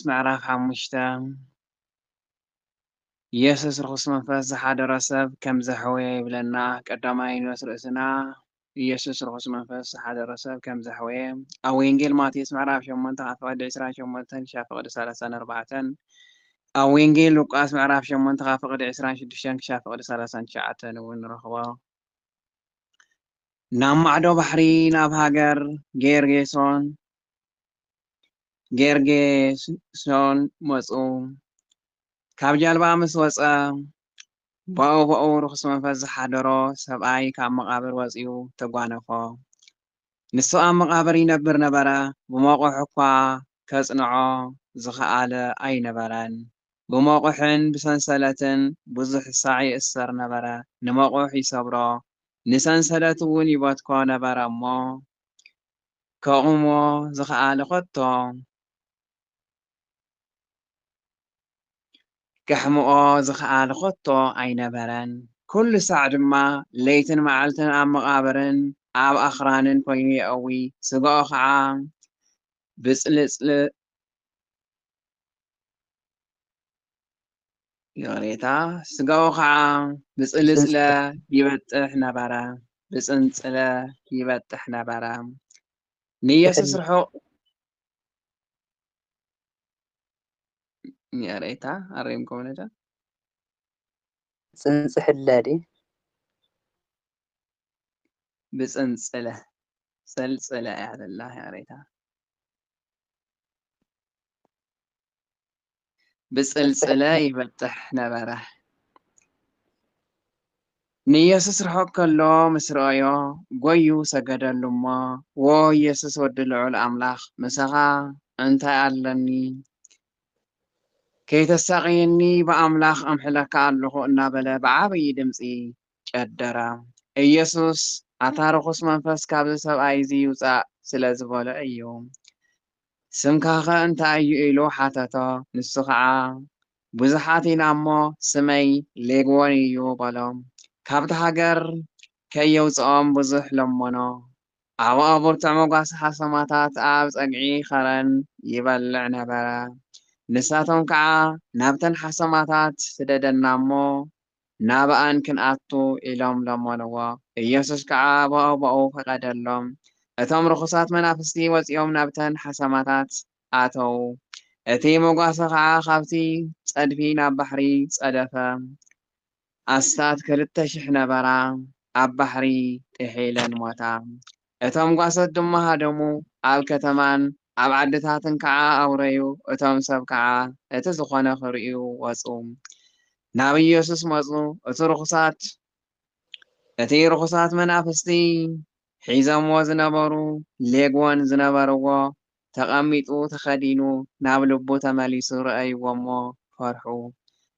ምዕራፍ ሓሙሽተ። ኢየሱስ ርኹስ መንፈስ ዝሓደሮ ሰብ ከም ዘሕወየ ይብለና። ቀዳማይ ንወስ ርእስና፣ ኢየሱስ ርኹስ መንፈስ ዝሓደሮ ሰብ ከም ዘሕወየ ኣብ ወንጌል ማቴዎስ ምዕራፍ ሸሞንተ ካብ ፍቕዲ ዕስራን ሸሞንተን ክሻብ ፍቕዲ ሰላሳን ኣርባዕተን፣ ኣብ ወንጌል ሉቃስ ምዕራፍ ሸሞንተ ካብ ፍቕዲ ዕስራን ሽዱሽተን ክሻብ ፍቕዲ ሰላሳን ትሽዓተን እውን ንረኽቦ። ናብ ማዕዶ ባሕሪ ናብ ሃገር ጌርጌሶን፣ ጌርጌሶን መጹ። ካብ ጃልባ ምስ ወጸ፣ ብኡ ብኡ ርኹስ መንፈስ ዝሓደሮ ሰብኣይ ካብ መቓብር ወጺኡ ተጓነፎ። ንሱ ኣብ መቓብር ይነብር ነበረ፣ ብመቑሕ እኳ ከጽንዖ ዝኸኣለ ኣይነበረን። ብመቑሕን ብሰንሰለትን ብዙሕ ሳዕ ይእሰር ነበረ። ንመቑሕ ይሰብሮ፣ ንሰንሰለት እውን ይበትኮ ነበረ እሞ፣ ከቑሞ ዝኸኣለ ኸቶ፣ ከሕምቖ ዝኸኣለ ኸቶ ኣይነበረን። ኩሉ ሳዕ ድማ ለይትን መዓልትን ኣብ መቓብርን ኣብ ኣኽራንን ኮይኑ የእዊ። ስጋኡ ኸዓ ብጽልጽል፣ ይቕሬታ፣ ስጋኡ ኸዓ ብጽልጽለ ይበጥሕ ነበረ። ብጽንጽለ ይበጥሕ ነበረ። ንኢየሱስ ርሑቕ፣ ይቕሬታ፣ ኣሪምኩም ነደ። ጽንጽሕለ ድዩ? ብጽንጽለ፣ ጽልጽለ እያ ዘላ፣ ይቕሬታ። ብጽልጽለ ይበጥሕ ነበረ። ንኢየሱስ ርሑቕ ከሎ ምስ ረኣዮ፣ ጎዩ ሰገደሉ እሞ፣ "ዎ ኢየሱስ ወዲ ልዑል ኣምላኽ፣ ምሳኻ እንታይ ኣለኒ? ከይተሳቕየኒ ብኣምላኽ ኣምሕለካ ኣለኹ" እናበለ ብዓብዪ ድምጺ ጨደረ። ኢየሱስ፣ "ኣታ ርኹስ መንፈስ ካብዚ ሰብኣይ እዚ ይውጻእ" ስለ ዝበሎ እዩ። "ስምካኸ እንታይ እዩ?" ኢሉ ሓተቶ። ንሱ ኸዓ፣ "ብዙሓት ኢና እሞ፣ ስመይ ሌግዎን እዩ" በሎ። ካብቲ ሃገር ከየውጽኦም ብዙሕ ለመኖ። ኣብኡ ብርቱዕ መጓሰ ሓሰማታት ኣብ ጸግዒ ኸረን ይበልዕ ነበረ። ንሳቶም ከዓ፣ "ናብተን ሓሰማታት ስደደና እሞ፣ ናብኣን ክንኣቱ" ኢሎም ለመንዎ። ኢየሱስ ከዓ ብኡ ብኡ ፈቐደሎም። እቶም ርኹሳት መናፍስቲ ወጺኦም ናብተን ሓሰማታት ኣተዉ። እቲ መጓሰ ኸዓ ካብቲ ጸድፊ ናብ ባሕሪ ጸደፈ። ኣስታት ክልተ ሽሕ ነበራ፣ ኣብ ባሕሪ ጥሒለን ሞታ። እቶም ጓሶት ድማ ሃደሙ፣ ኣብ ከተማን ኣብ ዓድታትን ከዓ ኣውረዩ፣ እቶም ሰብ ከዓ እቲ ዝኾነ ክርእዩ ወጹ። ናብ ኢየሱስ መጹ። እቲ ርኹሳት፣ እቲ ርኹሳት መናፍስቲ ሒዞምዎ ዝነበሩ ሌግዎን ዝነበርዎ ተቐሚጡ ተኸዲኑ ናብ ልቡ ተመሊሱ ረኣይዎ እሞ ፈርሑ።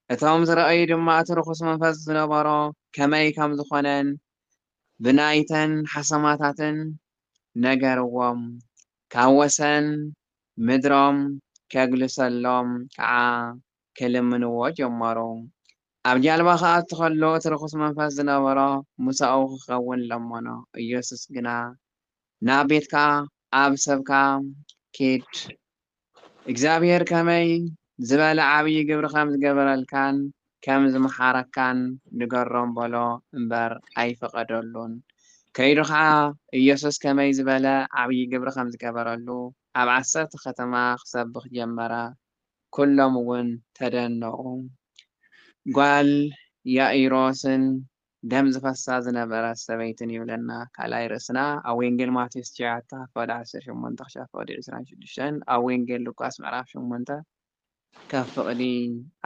እቶም ዝረኣዩ ድማ እቲ ርኹስ መንፈስ ዝነበሮ ከመይ ከም ዝኾነን ብናይተን ሓሰማታትን ነገርዎም። ካብ ወሰን ምድሮም ከግልሰሎም ከዓ ክልምንዎ ጀመሩ። ኣብ ጃልባ ክኣቱ ከሎ እቲ ርኹስ መንፈስ ዝነበሮ ምሳኡ ክኸውን ለመኖ። ኢየሱስ ግና ናብ ቤትካ ኣብ ሰብካ ኪድ፣ እግዚኣብሔር ከመይ ዝበለ ዓብዪ ግብሪ ከም ዝገበረልካን ከም ዝመሓረካን ንገሮም በሎ እምበር ኣይፈቐደሉን። ከይዱ ኸዓ ኢየሱስ ከመይ ዝበለ ዓብዪ ግብሪ ከም ዝገበረሉ ኣብ ዓሰርተ ከተማ ክሰብኽ ጀመረ። ኩሎም እውን ተደነቑ። ጓል ያኢሮስን ደም ዝፈሳ ዝነበረት ሰበይትን ይብለና ካልኣይ ርእስና። ኣብ ወንጌል ማቴዎስ ትሽዓተ ካብ ፍቕዲ ዓሰርተ ሸሞንተ ክሻብ ፍቕዲ ዕስራን ሽዱሽተን፣ ኣብ ወንጌል ሉቃስ ምዕራፍ ሸሞንተ ካብ ፍቕዲ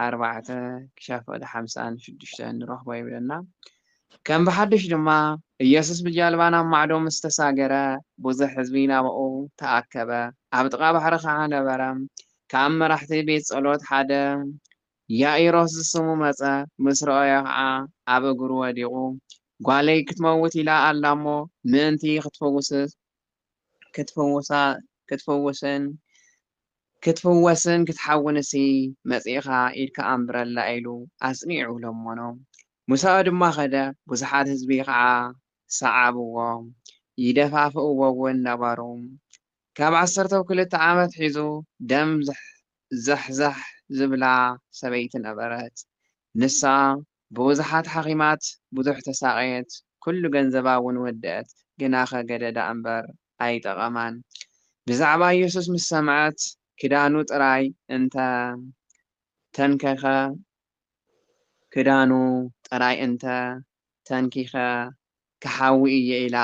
ኣርባዕተ ክሻብ ፍቕዲ ሓምሳን ሽዱሽተን ንረኽቦ ይብለና። ከም ብሓድሽ ድማ ኢየሱስ ብጃልባ ናብ ማዕዶ ምስ ተሳገረ፣ ብዙሕ ህዝቢ ናብኡ ተኣከበ። ኣብ ጥቓ ባሕሪ ኸዓ ነበረ። ካብ መራሕቲ ቤት ጸሎት ሓደ ያኢሮስ ዝስሙ መጸ። ምስ ረኣዮ ኸዓ ኣብ እግሩ ወዲቑ፣ "ጓለይ ክትመውት ኢላ ኣላ እሞ፣ ምእንቲ ክትፍውስ-፣ ክትፍውሳ-፣ ክትፍውስን፣ ክትፍወስን ክትሓውንሲ መጺእኻ ኢድካ ኣንብረላ" ኢሉ ኣጽኒዑ ለመኖ። ምሳኡ ድማ ኸደ። ብዙሓት ህዝቢ ኸዓ ሰዓብዎ፣ ይደፋፍእዎ እውን ነበሩ። ካብ ዓሰርተ ክልተ ዓመት ሒዙ ደም ዝሕ-፣ ዛሕዛሕ ዝብላ ሰበይቲ ነበረት። ንሳ ብብዙሓት ሓኺማት ብዙሕ ተሳቐየት፣ ኩሉ ገንዘባ እውን ወደአት፣ ግናኸ ገደዳ እምበር ኣይጠቐማን። ብዛዕባ ኢየሱስ ምስ ሰምዐት፣ ክዳኑ ጥራይ እንተ ተንከኸ፣ ክዳኑ ጥራይ እንተ ተንኪኸ ክሓዊ እየ ኢላ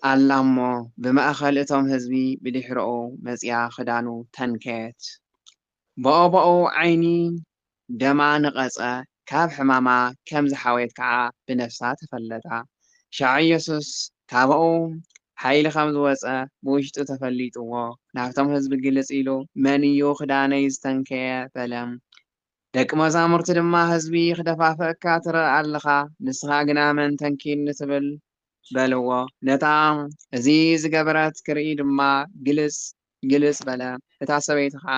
ኣላ እሞ፣ ብማእኸል እቶም ህዝቢ ብድሕረኡ መጺኣ ክዳኑ ተንከየት። ብኦቦኡ ዓይኒ ደማ ነቐጸ፣ ካብ ሕማማ ከም ዝሓወየት ከዓ ብነፍሳ ተፈለጣ። ሻዕ ኢየሱስ ካብኡ ሓይሊ ከም ዝወጸ ብውሽጡ ተፈሊጥዎ፣ ናብቶም ህዝቢ ግልጽ ኢሉ፣ መን እዩ ክዳነይ ዝተንከየ? በለ። ደቂ መዛሙርቲ ድማ ህዝቢ ክደፋፍእካ ትረአ ኣለኻ፣ ንስኻ ግና መን ተንኪኒ ትብል? በልዎ። ነታ እዚ ዝገበረት ክርኢ ድማ ግልጽ ግልጽ በለ። እታ ሰበይቲ ኸዓ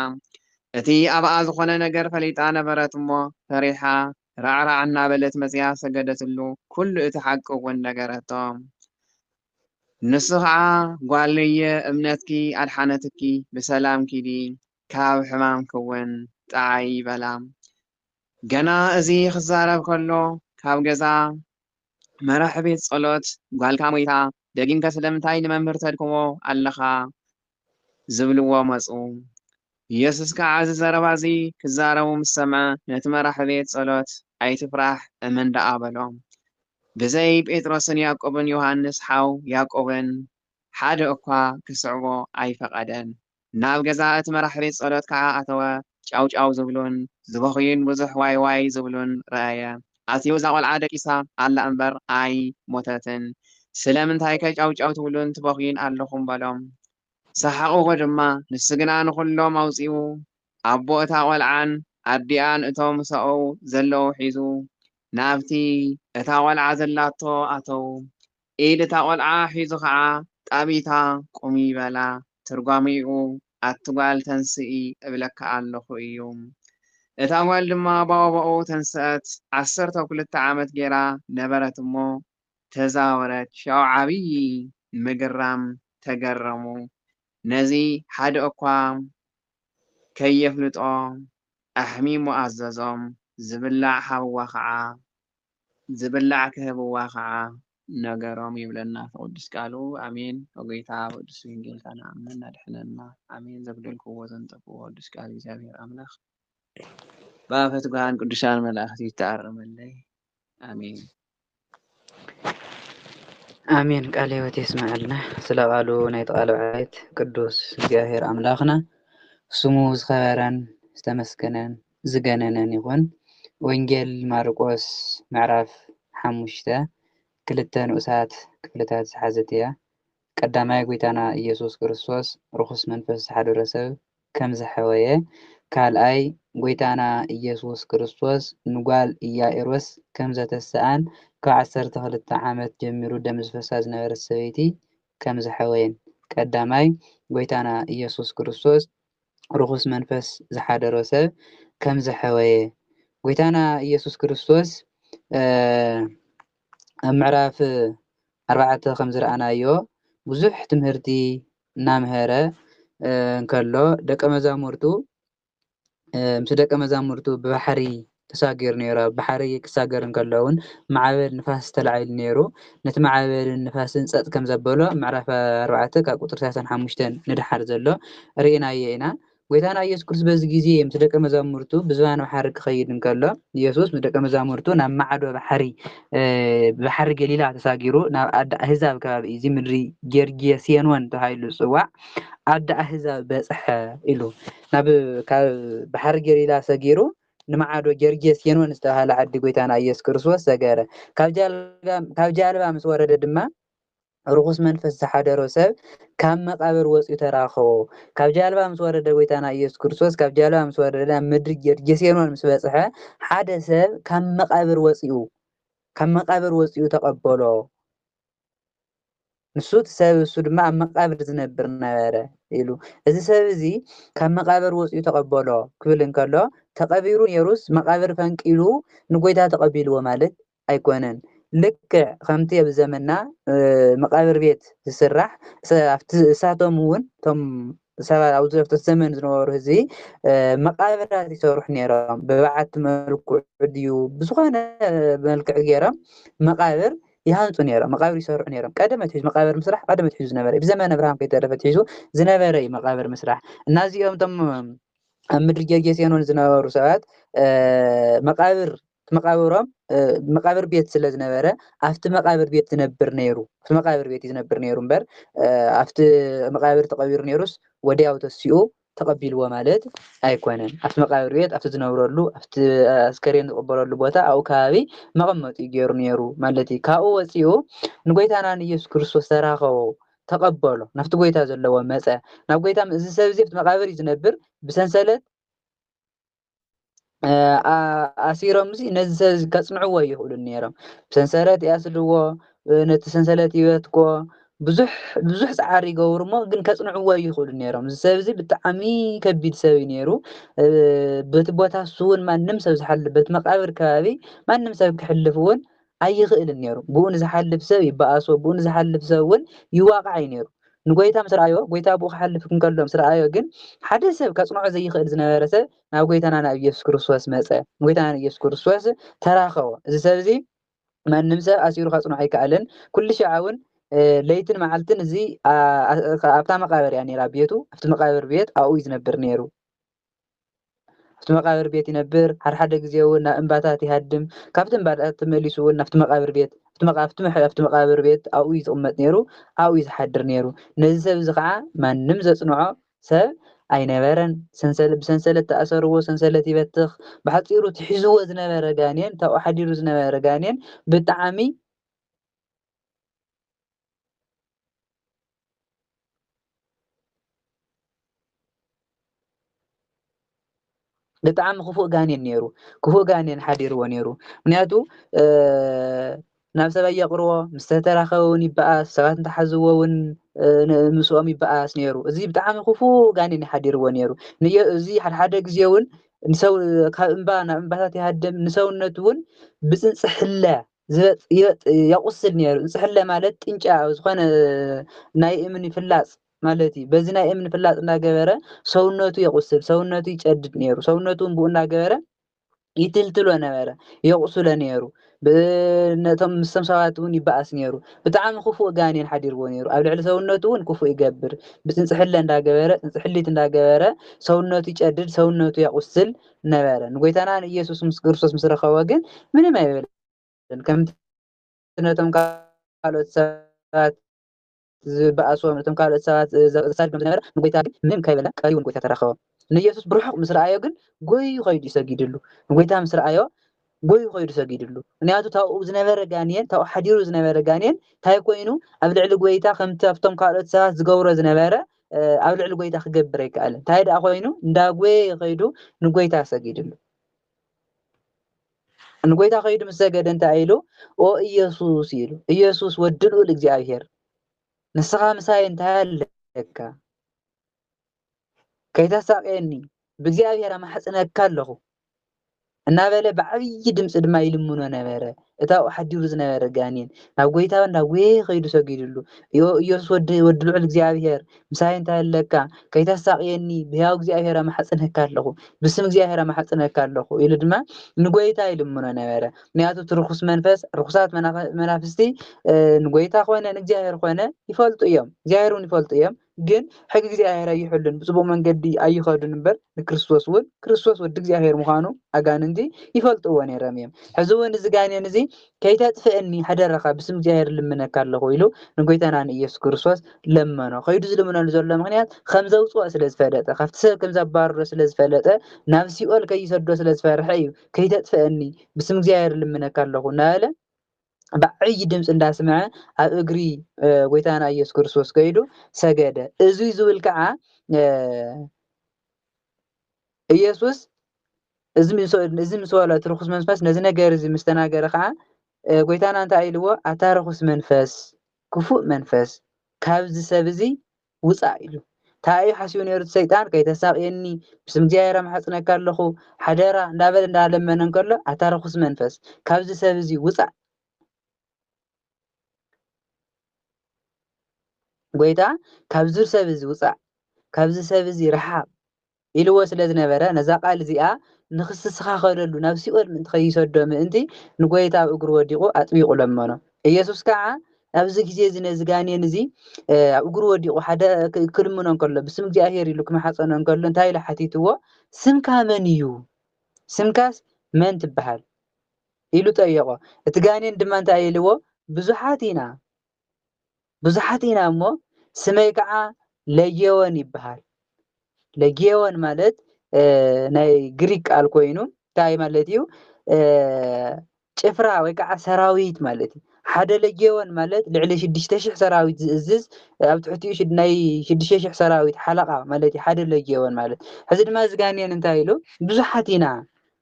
እቲ ኣብኣ ዝኾነ ነገር ፈሊጣ ነበረት እሞ ፈሪሓ ራዕራዕ እናበለት መጺኣ ሰገደትሉ፣ ኩሉ እቲ ሓቂ እውን ነገረቶ። ንሱ ኸዓ ጓለየ እምነትኪ ኣድሓነትኪ፣ ብሰላም ኪዲ፣ ካብ ሕማምኪ እውን ጠዓዪ በላ። ገና እዚ ክዛረብ ከሎ ካብ ገዛ መራሒ ቤት ጸሎት ጓልካ ሞይታ፣ ደጊምከ ስለምንታይ ንመምህር ተድክሞ ኣለኻ? ዝብልዎ መጹ። ኢየሱስ ከኣ እዚ ዘረባ እዚ ክዛረቡ ምስ ሰምዐ፣ ነቲ መራሒ ቤት ጸሎት ኣይትፍራሕ፣ እመን ደኣ በሎ። ብዘይ ጴጥሮስን ያዕቆብን ዮሃንስ ሓው ያዕቆብን ሓደ እኳ ክስዕቦ ኣይፈቐደን። ናብ ገዛ እቲ መራሕ ቤት ጸሎት ከኣ ኣተወ። ጫው ጫው ዝብሉን ዝበኽዩን ብዙሕ ዋይ ዋይ ዝብሉን ረኣየ። ኣትዩ እዛ ቖልዓ ደቂሳ ኣላ እምበር ኣይሞተትን። ስለምንታይከ ጫው ጫው ትብሉን ትበኽዩን ኣለኹም? በሎም። ሰሓቕዎ ድማ፣ ንሱ ግና ንኹሎም ኣውጺኡ ኣቦ እታ ቖልዓን ኣዲኣን እቶም ምሳኡ ዘለዉ ሒዙ ናብቲ እታ ቖልዓ ዘላቶ ኣተዉ። ኢድ እታ ቖልዓ ሒዙ ኸዓ ጣቢታ ቁሚ በላ። ትርጓሜኡ ኣቲ ጓል ተንስኢ እብለኪ ኣለኹ እዩ። እታ ጓል ድማ ብኦቦኡ ተንስአት። ዓሰርተ ክልተ ዓመት ጌራ ነበረት እሞ ተዛወረት። ሽዑ ዓብዪ ምግራም ተገረሙ። ነዚ ሓደ እኳ ከየፍልጦ ኣሕሚሙ ኣዘዞም። ዝብላዕ ሃብዋ ኸዓ ዝብላዕ ክህብዋ ኸዓ ነገሮም ይብለና እቲ ቅዱስ ቃሉ። ኣሜን። ብጎይታ ብቅዱስ ወንጌልካ ንኣምን ኣድሕነና። ኣሜን። ዘጉደልክዎ ዘንጠፍዎ ቅዱስ ቃል እግዚኣብሔር ኣምላኽ ብኣፈ ትጉሃን ቅዱሳን መላእኽቲ ይተኣረመለይ። ኣሜን። ኣሜን። ቃለ ሕይወት የስምዐልና። ስለ ቃሉ ናይቲ ቃል ባለቤት ቅዱስ እግዚኣብሔር ኣምላኽና ስሙ ዝኸበረን ዝተመስገነን ዝገነነን ይኹን። ወንጌል ማርቆስ ምዕራፍ ሓሙሽተ ክልተ ንኡሳት ክፍልታት ዝሓዘት እያ። ቀዳማይ፣ ጎይታና ኢየሱስ ክርስቶስ ርኹስ መንፈስ ዝሓደሮ ሰብ ከም ዘሐወየ፣ ካልኣይ፣ ጎይታና ኢየሱስ ክርስቶስ ንጓል ኢያኢሮስ ከም ዘተስኣን፣ ካብ ዓሰርተ ክልተ ዓመት ጀሚሩ ደም ዝፈሳ ዝነበረት ሰበይቲ ከም ዘሐወየን። ቀዳማይ፣ ጎይታና ኢየሱስ ክርስቶስ ርኹስ መንፈስ ዝሓደሮ ሰብ ከም ዘሐወየ። ጎይታና ኢየሱስ ክርስቶስ፣ እ፣ ኣብ ምዕራፍ ኣርባዕተ ከም ዝረኣናዮ፣ ብዙሕ ትምህርቲ እናምሀረ፣ እ፣ እንከሎ፣ ደቀ መዛሙርቱ፣ እ፣ ምስ ደቀ መዛሙርቱ ብባሕሪ ተሳጊሩ ነይሩ። ኣብ ባሕሪ ክሳገር እንከሎ እውን፣ ማዕበል ንፋስ ተላዒሉ ነይሩ። ነቲ ማዕበልን ንፋስን ጸጥ ከም ዘበሎ፣ ምዕራፍ ኣርባዕተ ካብ ቁጽሪ ሰላሳን ሓሙሽተን ንደሓር ዘሎ ርኢናዮ ኢና። ጎይታና ኢየሱስ ክርስቶስ በዚ ግዜ ምስ ደቀ መዛሙርቱ ብዝባን ባሕሪ ክኸይድ እንከሎ፣ ኢየሱስ ምስ ደቀ መዛሙርቱ ናብ ማዕዶ ባሕሪ፣ እ፣ ባሕሪ ገሊላ ተሳጊሩ ናብ ዓዲ ኣህዛብ ከባቢ፣ እዚ ምድሪ ጌርጌሴኖን ተባሂሉ ዝጽዋዕ ዓዲ ኣህዛብ በጽሐ ኢሉ። ናብ፣ ካብ ባሕሪ ገሊላ ሰጊሩ ንማዕዶ ጌርጌሴኖን ዝተባህለ ዓዲ ጎይታና ኢየሱስ ክርስቶስ ሰገረ። ካብ ጃልባ፣ ካብ ጃልባ ምስ ወረደ ድማ ርኹስ መንፈስ ዝሓደሮ ሰብ ካብ መቃብር ወጺኡ ተራኸቦ። ካብ ጃልባ ምስ ወረደ ጎይታና ኢየሱስ ክርስቶስ፣ ካብ ጃልባ ምስ ወረደ፣ ናብ ምድሪ ጌርጌሴኖን ምስ በጽሐ፣ ሓደ ሰብ ካብ መቃብር ወጺኡ፣ ካብ መቃብር ወጺኡ ተቐበሎ። ንሱ እቲ ሰብ እሱ ድማ ኣብ መቃብር ዝነብር ነበረ ኢሉ። እዚ ሰብ እዚ ካብ መቃብር ወጺኡ ተቐበሎ ክብል እንከሎ፣ ተቐቢሩ ነይሩስ መቃብር ፈንቂሉ ንጎይታ ተቐቢልዎ ማለት ኣይኮነን። ልክዕ ከምቲ ኣብ ዘመንና፣ እ፣ መቃብር ቤት ዝስራሕ፣ እሰ-፣ ኣብቲ እሳቶም እውን፣ እቶም ሰባት ኣብዚ ኣብቲ ዘመን ዝነበሩ ህዝቢ፣ እ፣ መቓብራት ይሰርሑ ነይሮም። ብበዓቲ መልክዑ ድዩ ብዝኾነ መልክዕ ገይሮም መቓብር ይሃንጹ ነይሮም። መቓብር ይሰርሑ ነይሮም። ቀደም ኣትሒዙ መቓብር ምስራሕ ቀደም ኣትሒዙ ዝነበረ እዩ። ብዘመነ ኣብርሃም ከይተረፈ ኣትሒዙ ዝነበረ እዩ መቓብር ምስራሕ። እና እዚኦም እቶም ኣብ ምድሪ ጌርጌሴኖን ዝነበሩ ሰባት፣ እ፣ መቓብር፣ መቓብሮም፣ እ፣ መቓብር ቤት ስለ ዝነበረ፣ ኣብቲ መቓብር ቤት ዝነብር ነይሩ። ኣብቲ መቓብር ቤት እዩ ዝነብር ነይሩ እምበር፣ እ፣ ኣብቲ መቓብር ተቐቢሩ ነይሩስ ወዲያው ተሲኡ ተቐቢልዎ ማለት ኣይኮነን። ኣብቲ መቓብር ቤት፣ ኣብቲ ዝነብረሉ፣ ኣብቲ ኣስከሬን ዝቕበረሉ ቦታ፣ ኣብኡ ከባቢ መቐመጢኡ ገይሩ ነይሩ ማለት እዩ። ካብኡ ወጺኡ ንጎይታና ንኢየሱስ ክርስቶስ ተራኸቦ፣ ተቐበሎ፣ ናብቲ ጎይታ ዘለዎ መጸ። ናብ ጎይታ፣ እዚ ሰብ እዚ ኣብቲ መቓብር እዩ ዝነብር፣ ብሰንሰለት፣ እ፣ ኣ-፣ ኣሲሮም እዚ ነዚ ሰብ እዚ ከጽንዕዎ ኣይኽእሉን ነይሮም። ብሰንሰለት ይኣስርዎ፣ እ፣ ነቲ ሰንሰለት ይበትኮ፣ ብዙሕ፣ ብዙሕ ጻዕሪ ይገብሩ እሞ ግን ከጽንዕዎ ኣይኽእሉን ነይሮም። እዚ ሰብ እዚ ብጣዕሚ ከቢድ ሰብ እዩ ነይሩ። እ፣ በቲ ቦታ እሱ እውን ማንም ሰብ ዝሓልፍ፣ በቲ መቃብር ከባቢ ማንም ሰብ ክሕልፍ እውን ኣይኽእልን ነይሩ። ብኡ ንዝሓልፍ ሰብ ይበኣሶ፣ ብኡ ንዝሓልፍ ሰብ እውን ይዋቃዕ እዩ ነይሩ። ንጎይታ ምስ ረኣዮ፣ ጎይታ ብኡ ክሓልፍ እንከሎ ምስ ረኣዮ ግን፣ ሓደ ሰብ ከጽንዖ ዘይኽእል ዝነበረ ሰብ ናብ ጎይታና ናብ ኢየሱስ ክርስቶስ መጸ። ንጎይታና ንኢየሱስ ክርስቶስ ተራኸቦ። እዚ ሰብ እዚ ማንም ሰብ ኣሲሩ ከጽንዖ ኣይከኣለን። ኩሉ ሻዕ እውን፣ እ፣ ለይትን መዓልትን እዚ፣ ኣ-፣ ኣ-፣ ኣብታ መቃብር እያ ነይራ ቤቱ። ኣብቲ መቃብር ቤት ኣብኡ እዩ ዝነብር ነይሩ። ኣብቲ መቃብር ቤት ይነብር። ሓደ ሓደ ግዜ እውን ናብ እምባታት ይሃድም። ካብቲ እምባታት ተመሊሱ እውን ናብቲ መቃብር ቤት፣ ኣብቲ መቃ-፣ ኣብቲ መሕ-፣ ኣብቲ መቃብር ቤት ኣብኡ እዩ ዝቕመጥ ነይሩ፣ ኣብኡ እዩ ዝሓድር ነይሩ። ነዚ ሰብ እዚ ከዓ ማንም ዘጽንዖ ሰብ ኣይነበረን። ሰንሰለ-፣ ብሰንሰለት ተኣሰርዎ፣ ሰንሰለት ይበትኽ። ብሓጺሩ እቲ ሒዝዎ ዝነበረ ጋኔን፣ እታ ሓዲሩ ዝነበረ ጋኔን ብጣዕሚ ብጣዕሚ ክፉእ ጋኔን ነይሩ። ክፉእ ጋኔን ሓዲርዎ ነይሩ። ምክንያቱ፣ እ፣ ናብ ሰብ ኣየቕርቦ፣ ምስ ተተራኸበ እውን ይበኣስ፣ ሰባት እንተሓዝዎ እውን፣ እ፣ ን-፣ ምስኦም ይበኣስ ነይሩ። እዚ ብጣዕሚ ክፉእ ጋኔን ሓዲርዎ ነይሩ። ንየ-፣ እዚ ሓደ ሓደ ግዜ እውን ንሰው-፣ ካብ እምባ ናብ እምባታት ይሃድም፣ ንሰውነቱ እውን ብጽንጽሕለ ዝበጥ-፣ ይበጥ-፣ የቑስል ነይሩ። ጽንጽሕለ ማለት ጥንጫ፣ ኣብ ዝኾነ ናይ እምኒ ፍላጽ ማለት እዩ። በዚ ናይ እምኒ ፍላጽ እንዳገበረ ሰውነቱ የቑስል፣ ሰውነቱ ይጨድድ ነይሩ። ሰውነቱ እውን ብኡ እንዳገበረ ይትልትሎ ነበረ፣ የቑስሎ ነይሩ። ብ-፣ ነቶም፣ ምስቶም ሰባት እውን ይበኣስ ነይሩ። ብጣዕሚ ክፉእ ጋኔን ሓዲርዎ ነይሩ። ኣብ ልዕሊ ሰውነቱ እውን ክፉእ ይገብር። ብጽንጽሕለ እንዳገበረ፣ ጽንጽሕሊት እንዳገበረ ሰውነቱ ይጨድድ፣ ሰውነቱ የቑስል ነበረ። ንጎይታና ንኢየሱስ ምስ ክርስቶስ ምስ ረኸቦ ግን ምንም ኣይበለን። ከምቲ ነቶም ካልኦት ሰባት ዝበኣስዎም፣ ነቶም ካልኦት ሰባት ዘ-፣ ዘሳድዶም ዝነበረ፣ ንጎይታ ግን ምንም ከይበለ ቀሪቡ ንጎይታ ተራኸቦ። ንኢየሱስ ብርሑቕ ምስ ረኣዮ ግን ጎዩ ከይዱ እዩ ሰጊድሉ። ንጎይታ ምስ ረኣዮ ጎዩ ከይዱ ሰጊድሉ። ምክንያቱ ታብኡ ዝነበረ ጋኔን፣ ታብኡ ሓዲሩ ዝነበረ ጋኔን እንታይ ኮይኑ ኣብ ልዕሊ ጎይታ ከምቲ ኣብቶም ካልኦት ሰባት ዝገብሮ ዝነበረ፣ እ፣ ኣብ ልዕሊ ጎይታ ክገብር ኣይከኣለን። እንታይ ደኣ ኮይኑ እንዳጎየ ከይዱ ንጎይታ ሰጊድሉ። ንጎይታ ከይዱ ምስ ሰገደ እንታይ ኢሉ? "ኦ ኢየሱስ" ኢሉ፣ "ኢየሱስ ወዲ ልዑል እግዚኣብሔር፣ ንስኻ ምሳይ እንታይ ኣለካ? ከይተሳቅየኒ ብእግዚኣብሔር ኣማሕጽነካ ኣለኹ" እናበለ ብዓብዪ ድምፂ ድማ ይልምኖ ነበረ። እታ ኣብኡ ሓዲሩ ዝነበረ ጋኔን ናብ ጎይታ እንዳጎየ ከይዱ ሰጊድሉ። "ዮ-፣ ኢየሱስ ወዲ፣ ወዲ ልዑል እግዚኣብሔር፣ ምሳይ እንታይ ኣለካ? ከይተሳቅየኒ ብሕያው እግዚኣብሔር ኣማሕጽነካ ኣለኹ፣ ብስም እግዚኣብሔር ኣማሕጽነካ ኣለኹ" ኢሉ ድማ ንጎይታ ይልምኖ ነበረ። ምክንያቱ እቲ ርኹስ መንፈስ፣ ርኹሳት መናፈ-፣ መናፍስቲ፣ እ፣ ንጎይታ ኾነ ንእግዚኣብሔር ኾነ ይፈልጡ እዮም፣ እግዚኣብሔር እውን ይፈልጡ እዮም። ግን ሕጊ እግዚኣብሔር ኣይሕሉን፣ ብጽቡቕ መንገዲ ኣይኸዱን እምበር ንክርስቶስ እውን፣ ክርስቶስ ወዲ እግዚኣብሔር ምዃኑ ኣጋንንቲ ይፈልጥዎ ነይሮም እዮም። ሕዚ እውን እዚ ጋኔን እዚ "ከይተጥፍእኒ ሓደራኻ ብስም እግዚኣብሔር ልምነካ ኣለኹ" ኢሉ ንጎይታና ንኢየሱስ ክርስቶስ ለመኖ። ከይዱ ዝልምነሉ ዘሎ ምኽንያት ከም ዘውጽኦ ስለ ዝፈለጠ፣ ካብቲ ሰብ ከም ዘባርሮ ስለ ዝፈለጠ፣ ናብ ሲኦል ከይሰዶ ስለ ዝፈርሐ እዩ። "ከይተጥፍአኒ ብስም እግዚኣብሔር ልምነካ ኣለኹ" እናበለ ብዓብዪ ድምፂ እንዳስምዐ ኣብ እግሪ፣ እ፣ ጎይታና ኢየሱስ ክርስቶስ ከይዱ ሰገደ። እዙይ ዝብል ከዓ፣ እ፣ ኢየሱስ እዚ ምስ፣ እዚ ምስ በሎ እቲ ርኹስ መንፈስ ነዚ ነገር እዚ ምስ ተናገረ ከዓ፣ እ፣ ጎይታና እንታይ ኢልዎ? "ኣታ ርኹስ መንፈስ፣ ክፉእ መንፈስ፣ ካብዚ ሰብ እዚ ውፃእ" ኢሉ። እንታይ እዩ ሓሲቡ ነይሩ እቲ ሰይጣን? "ከይተሳቕየኒ፣ ብስም እግዚኣብሔር ኣማሕፅነካ ኣለኹ፣ ሓደራ" እንዳበለ እንዳለመነ እንከሎ፣ "ኣታ ርኹስ መንፈስ፣ ካብዚ ሰብ እዚ ውፃእ" ጎይታ፣ "ካብዚ ሰብ እዚ ውጻእ፣ ካብዚ ሰብ እዚ ርሓቕ ኢልዎ ስለ ዝነበረ፣ ነዛ ቃል እዚኣ ንኽስስኻኸለሉ ናብ ሲኦል ምእንቲ ከይሰዶ ምእንቲ ንጎይታ ኣብ እግሩ ወዲቑ ኣጥቢቑ ለመኖ። ኢየሱስ ከዓ ኣብዚ ግዜ እዚ ነዚ ጋኔን እዚ ኣብ እግሩ ወዲቑ ሓደ ክልምኖ እንከሎ፣ ብስም እግዚኣብሔር ኢሉ ክመሓፀኖ እንከሎ እንታይ ኢሉ ሓቲትዎ? ስምካ መን እዩ? ስምካስ መን ትበሃል? ኢሉ ጠየቖ። እቲ ጋኔን ድማ እንታይ ኢልዎ? ብዙሓት ኢና፣ ብዙሓት ኢና እሞ ስመይ ከዓ ለጌዎን ይበሃል። ለጌዎን ማለት ናይ ግሪክ ቃል ኮይኑ እንታይ ማለት እዩ? ጭፍራ ወይ ከዓ ሰራዊት ማለት እዩ። ሓደ ለጌዎን ማለት ልዕሊ ሽዱሽተ ሽሕ ሰራዊት ዝእዝዝ፣ ኣብ ትሕቲኡ ናይ ሽዱሽተ ሽሕ ሰራዊት ሓለቓ ማለት እዩ ሓደ ለጌዎን ማለት። ሕዚ ድማ እዚ ጋኔን እንታይ ኢሉ? ብዙሓት ኢና፣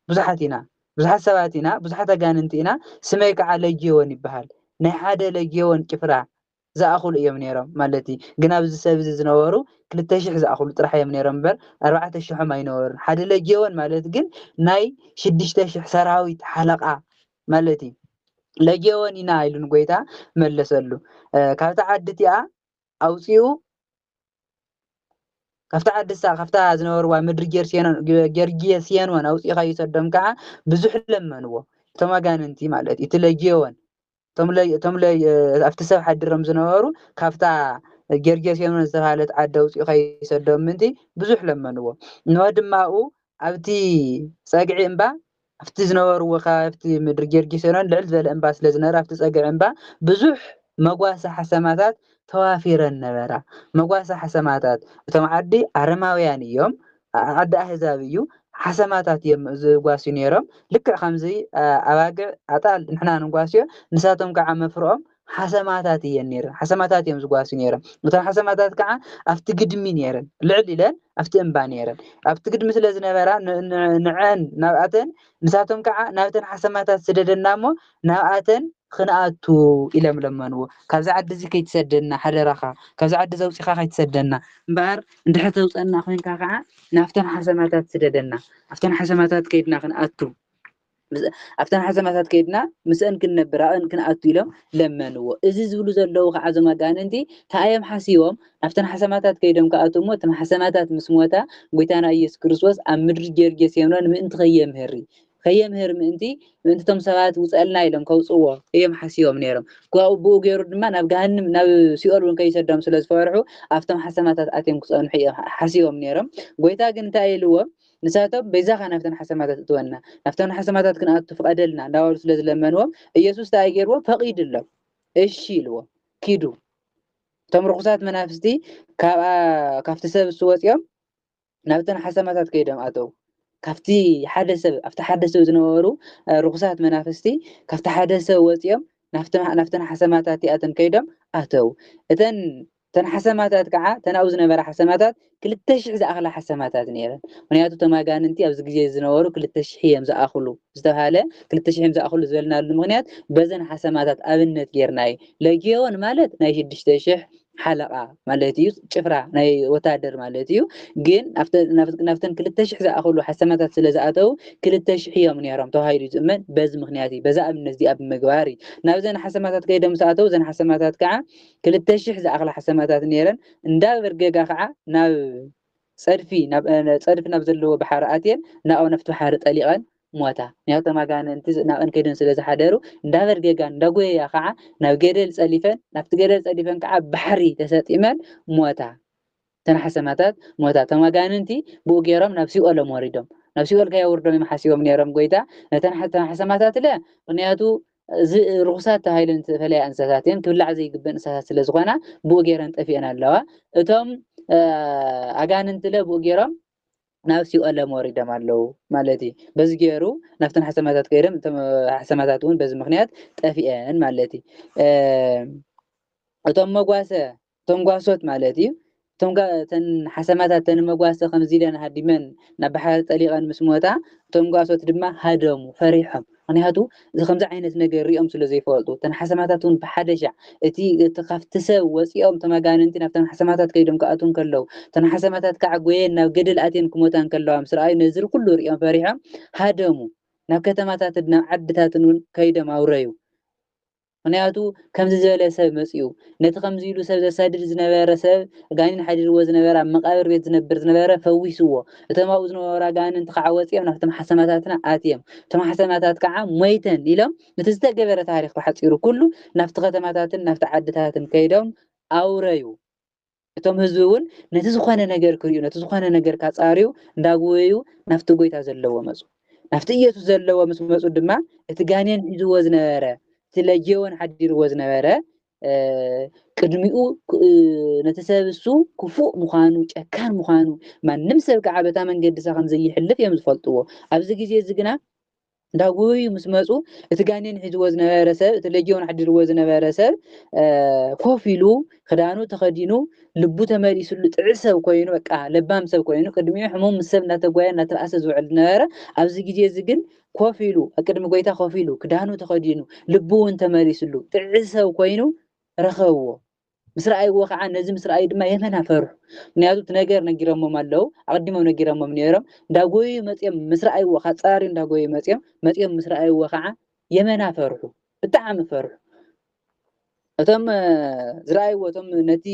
ብዙሓት ኢና፣ ብዙሓት ሰባት ኢና፣ ብዙሓት ኣጋንንቲ ኢና፣ ስመይ ከዓ ለጌዎን ይበሃል። ናይ ሓደ ለጌዎን ጭፍራ ዝኣኽሉ እዮም ነይሮም ማለት እዩ። ግን ኣብዚ ሰብ እዚ ዝነበሩ ክልተ ሽሕ ዝኣኽሉ ጥራሕ እዮም ነይሮም እምበር ኣርባዕተ ሽሖም ኣይነበሩን። ሓደ ለጌዎን ማለት ግን ናይ ሽዱሽተ ሽሕ ሰራዊት ሓለቓ ማለት እዩ። ለጌዎን ኢና ኢሉ ንጎይታ መለሰሉ። ካብታ ዓዲ እቲኣ ኣውፂኡ ካብታ ዓዲ እሳ ካብታ ዝነበርዋ ምድሪ ጌርጌሴኖን ኣውፂእካ ይሰዶም ከዓ ብዙሕ ለመንዎ። እቶም ኣጋንንቲ ማለት እዩ። እቲ ለጌዎን እቶም ኣብቲ ሰብ ሓዲሮም ዝነበሩ ካብታ ጌርጌሴኖን ዝተባሃለት ዓዲ ኣውፂኡ ከይሰዶም ምእንቲ ብዙሕ ለመንዎ። ንሆ ድማ ኣብኡ ኣብቲ ፀግዒ እምባ ኣብቲ ዝነበርዎ ከባቢ ኣብቲ ምድሪ ጌርጌሴኖን ልዕል ዝበለ እምባ ስለ ዝነበረ ኣብቲ ፀግዒ እምባ ብዙሕ መጓሰ ሓሰማታት ተዋፊረን ነበራ። መጓሰ ሓሰማታት እቶም ዓዲ ኣረማውያን እዮም፣ ዓዲ ኣህዛብ እዩ። ሓሰማታት እዮም ዝጓስዩ ነይሮም። ልክዕ ከምዚ ኣባግዕ ኣጣል ንሕና ንጓስዮ ንሳቶም ከዓ መፍርኦም ሓሰማታት እየን ነይረን። ሓሰማታት እዮም ዝጓስዩ ነይሮም። እተን ሓሰማታት ከዓ ኣብቲ ግድሚ ነይረን፣ ልዕል ኢለን ኣብቲ እምባ ነይረን። ኣብቲ ግድሚ ስለ ዝነበራ ንዐን ናብኣተን ንሳቶም ከዓ ናብተን ሓሰማታት ስደደና እሞ ናብኣተን ክንኣቱ ኢሎም ለመንዎ። ካብዚ ዓዲ እዚ ከይትሰደና ሓደራኻ፣ ካብዚ ዓዲ እዚ ኣውፂኻ ከይትሰደና እምበኣር እንድሕር ተውፀና ኮይንካ ከዓ ናብተን ሓሰማታት ስደደና፣ ኣብተን ሓሰማታት ከይድና ክንኣቱ ኣብተን ሓሰማታት ከይድና ምስአን ክንነብር ኣብአን ክንኣቱ ኢሎም ለመንዎ። እዚ ዝብሉ ዘለዉ ከዓ እዞም ኣጋንንቲ እንታይ እዮም ሓሲቦም? ናብተን ሓሰማታት ከይዶም ክኣትዉ እሞ እተን ሓሰማታት ምስ ሞታ ጎይታና ኢየሱስ ክርስቶስ ኣብ ምድሪ ጌርጌሴኖን ምእንቲ ከየምህር ከየምህር ምእንቲ ምእንቲ እቶም ሰባት ውፀልና ኢሎም ከውፅዎ እዮም ሓሲቦም ነይሮም። ብኡ ገይሩ ድማ ናብ ገሃንም ናብ ሲኦል እውን ከይሰዶም ስለ ዝፈርሑ ኣብቶም ሓሰማታት ኣትዮም ክፀንሑ እዮም ሓሲቦም ነይሮም። ጎይታ ግን እንታይ ኢልዎም? ንሳቶም በይዛኻ ናብተን ሓሰማታት እትወና፣ ናብተን ሓሰማታት ክንኣቱ ፍቐደልና እንዳበሉ ስለ ዝለመንዎም ኢየሱስ እንታይ ገይርዎም? ፈቒድሎም፣ እሺ ኢልዎም፣ ኪዱ። እቶም ርኹሳት መናፍስቲ ካብኣ ካብቲ ሰብ እሱ ወፂኦም ናብተን ሓሰማታት ከይዶም ኣተው። ካብቲ ሓደ ሰብ ኣብቲ ሓደ ሰብ ዝነበሩ ርኹሳት መናፍስቲ ካብቲ ሓደ ሰብ ወፂኦም ናብተን ሓሰማታት እቲኣተን ከይዶም ኣተው። እተን እተን ሓሰማታት ከዓ እተን ኣብኡ ዝነበራ ሓሰማታት ክልተ ሽሕ ዝኣኽላ ሓሰማታት ነይረን። ምክንያቱ እቶም ኣጋንንቲ ኣብዚ ግዜ ዝነበሩ ክልተ ሽሕ እዮም ዝኣኽሉ ዝተባሃለ ክልተ ሽሕ እዮም ዝኣኽሉ ዝበልናሉ ምክንያት በዘን ሓሰማታት ኣብነት ጌርና እዩ። ለጊዮን ማለት ናይ ሽዱሽተ ሽሕ ሓለቓ ማለት እዩ፣ ጭፍራ ናይ ወታደር ማለት እዩ። ግን ናብተን ክልተ ሽሕ ዝኣኽሉ ሓሰማታት ስለ ዝኣተው ክልተ ሽሕ እዮም ነይሮም ተባሂሉ እዩ ዝእመን። በዚ ምክንያት እዩ፣ በዛ ኣብነት እዚኣ ብምግባር እዩ ናብዘን ሓሰማታት ከይዶም ዝኣተው። እዘን ሓሰማታት ከዓ ክልተ ሽሕ ዝኣኽላ ሓሰማታት ነይረን። እንዳበርገጋ ከዓ ናብ ፀድፊ ጸድፊ ናብ ዘለዎ ባሕሪ ኣትየን ናብኡ ናብቲ ባሕሪ ጠሊቐን ሞታ። ምክንያቱ እቶም ኣጋንንቲ ናብአን ከይደን ስለ ዝሓደሩ እንዳበርገጋ እንዳጎየያ ከዓ ናብ ገደል ጸሊፈን ናብቲ ገደል ጸሊፈን ከዓ ባሕሪ ተሰጢመን ሞታ። እተን ሓሰማታት ሞታ። እቶም ኣጋንንቲ ብኡ ገይሮም ናብ ሲኦሎም ወሪዶም ናብ ሲኦል ከየውርዶም እዮም ሓሲቦም ነይሮም ጎይታ። ነተን ሓሰማታትለ ምክንያቱ እዚ ርኹሳት ተባሂለን ዝተፈለያ እንስሳት እየን። ክብላዕ ዘይግበእ እንስሳት ስለ ዝኾና ብኡ ገይረን ጠፊአን ኣለዋ። እቶም ኣጋንንትለ ብኡ ገይሮም ናብ ሲኦሎም ወሪዶም ኣለዉ ማለት እዩ። በዚ ገይሩ ናብተን ሓሰማታት ከይዶም እቶም ሓሰማታት እውን በዚ ምክንያት ጠፊአን ማለት እዩ። እቶም መጓሰ እቶም ጓሶት ማለት እዩ። እቶም እተን ሓሰማታት እተን መጓሰ ከምዚ ኢለን ሃዲመን ናብ ባሕሪ ጠሊቐን ምስ ሞታ እቶም ጓሶት ድማ ሃደሙ፣ ፈሪሖም። ምክንያቱ እዚ ከምዚ ዓይነት ነገር ሪኦም ስለ ዘይፈልጡ እተን ሓሰማታት እውን ብሓደሻ እቲ እቲ ካብቲ ሰብ ወፂኦም እቶም ኣጋንንቲ ናብተን ሓሰማታት ከይዶም ክኣትዉ እንከለዉ እተን ሓሰማታት ከዓ ጎየን ናብ ገደል ኣትየን ክሞታ እንከለዋ ምስ ረኣዩ ነዚ ኩሉ ሪኦም ፈሪሖም ሃደሙ። ናብ ከተማታትን ናብ ዓድታትን እውን ከይዶም ኣውረዩ። ምክንያቱ ከምዚ ዝበለ ሰብ መፅኡ፣ ነቲ ከምዚ ኢሉ ሰብ ዘሳድድ ዝነበረ ሰብ፣ ጋኔን ሓዲርዎ ዝነበረ፣ ኣብ መቃብር ቤት ዝነብር ዝነበረ ፈዊስዎ። እቶም ኣብኡ ዝነበሩ ኣጋንንቲ ከዓ ወፂኦም ናብቶም ሓሰማታትና ኣትዮም። እቶም ሓሰማታት ከዓ ሞይተን ኢሎም ነቲ ዝተገበረ ታሪክ ብሓፂሩ ኩሉ ናብቲ ከተማታትን ናብቲ ዓድታትን ከይዶም ኣውረዩ። እቶም ህዝቢ እውን ነቲ ዝኾነ ነገር ክርእዩ፣ ነቲ ዝኾነ ነገር ካጻርዩ እንዳጎየዩ ናብቲ ጎይታ ዘለዎ መጹ። ናብቲ ኢየሱስ ዘለዎ ምስ መጹ ድማ እቲ ጋኔን ሒዝዎ ዝነበረ፣ እቲ ለጊዮን ሓዲርዎ ዝነበረ፣ እ፣ ቅድሚኡ ክ-፣ እ፣ ነቲ ሰብ እሱ ክፉእ ምዃኑ፣ ጨካን ምዃኑ፣ ማንም ሰብ ከዓ በታ መንገዲ እሳ ከም ዘይሕልፍ እዮም ዝፈልጥዎ። ኣብዚ ግዜ እዚ ግና እንዳጎዩ ምስ መጹ፣ እቲ ጋኔን ሒዝዎ ዝነበረ ሰብ፣ እቲ ለጊዮን ሓዲርዎ ዝነበረ ሰብ፣ እ፣ ኮፍ ኢሉ፣ ክዳኑ ተኸዲኑ፣ ልቡ ተመሊሱሉ፣ ጥዑይ ሰብ ኮይኑ፣ በቃ ለባም ሰብ ኮይኑ፣ ቅድሚኡ ሕሙም ምስ ሰብ እናተጓየ እናተባእሰ ዝውዕል ዝነበረ፣ ኣብዚ ግዜ እዚ ግን ኮፍ ኢሉ፣ ኣብ ቅድሚ ጎይታ ኮፍ ኢሉ፣ ክዳኑ ተኸዲኑ፣ ልቡ እውን ተመሊሱሉ፣ ጥዑይ ሰብ ኮይኑ ረኸብዎ። ምስ ረኣይዎ ከዓ፣ ነዚ ምስ ረኣዩ ድማ የመና ፈርሑ። ምክንያቱ እቲ ነገር ነጊሮሞም ኣለዉ፣ ኣቐዲሞም ነጊሮሞም ነይሮም። እንዳጎዩ መፅዮም ምስ ረኣይዎ፣ ካፃሪ እንዳጎዩ መፅዮም፣ መፅዮም ምስ ረኣይዎ ከዓ የመና ፈርሑ፣ ብጣዕሚ ፈርሑ። እቶም፣ እ፣ ዝረኣይዎ፣ እቶም ነቲ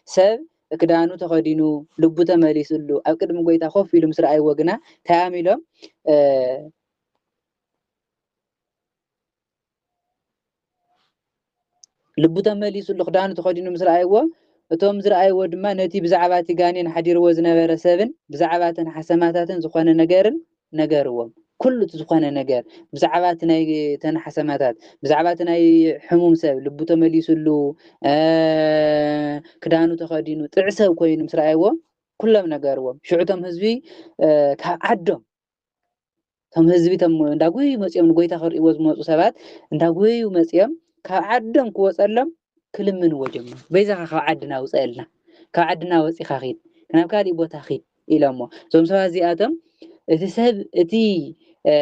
ሰብ ክዳኑ ተኸዲኑ፣ ልቡ ተመሊሱሉ፣ ኣብ ቅድሚ ጎይታ ኮፍ ኢሉ ምስ ረኣይዎ ግና፣ እንታይ ኣሚሎም፣ እ፣ ልቡ ተመሊሱሉ፣ ክዳኑ ተኸዲኑ ምስ ረኣይዎ፣ እቶም ዝረኣይዎ ድማ ነቲ ብዛዕባ እቲ ጋኔን ሓዲርዎ ዝነበረ ሰብን ብዛዕባ እተን ሓሰማታትን ዝኾነ ነገርን ነገርዎም። ኩሉ እቲ ዝኾነ ነገር፣ ብዛዕባ እቲ ናይ እተን ሓሰማታት፣ ብዛዕባ እቲ ናይ ሕሙም ሰብ፣ ልቡ ተመሊሱሉ፣ እ፣ ክዳኑ ተኸዲኑ፣ ጥዑይ ሰብ ኮይኑ ምስ ረኣይዎ፣ ኩሎም ነገርዎም። ሽዑ እቶም ህዝቢ፣ እ፣ ካብ ዓዶም፣ እቶም ህዝቢ፣ እቶም እንዳጎዩ መፅዮም ንጎይታ ክርእይዎ ዝመፁ ሰባት፣ እንዳጎዩ መፅዮም ካብ ዓዶም ክወፀሎም ክልምንዎ ጀመሩ። "በይዛኻ ካብ ዓድና ውፀአልና፣ ካብ ዓድና ወፂኻ ኺድ፣ ናብ ካሊእ ቦታ ኺድ" ኢሎሞ። እዞም ሰባት እዚኣቶም እቲ ሰብ፣ እቲ፣ እ፣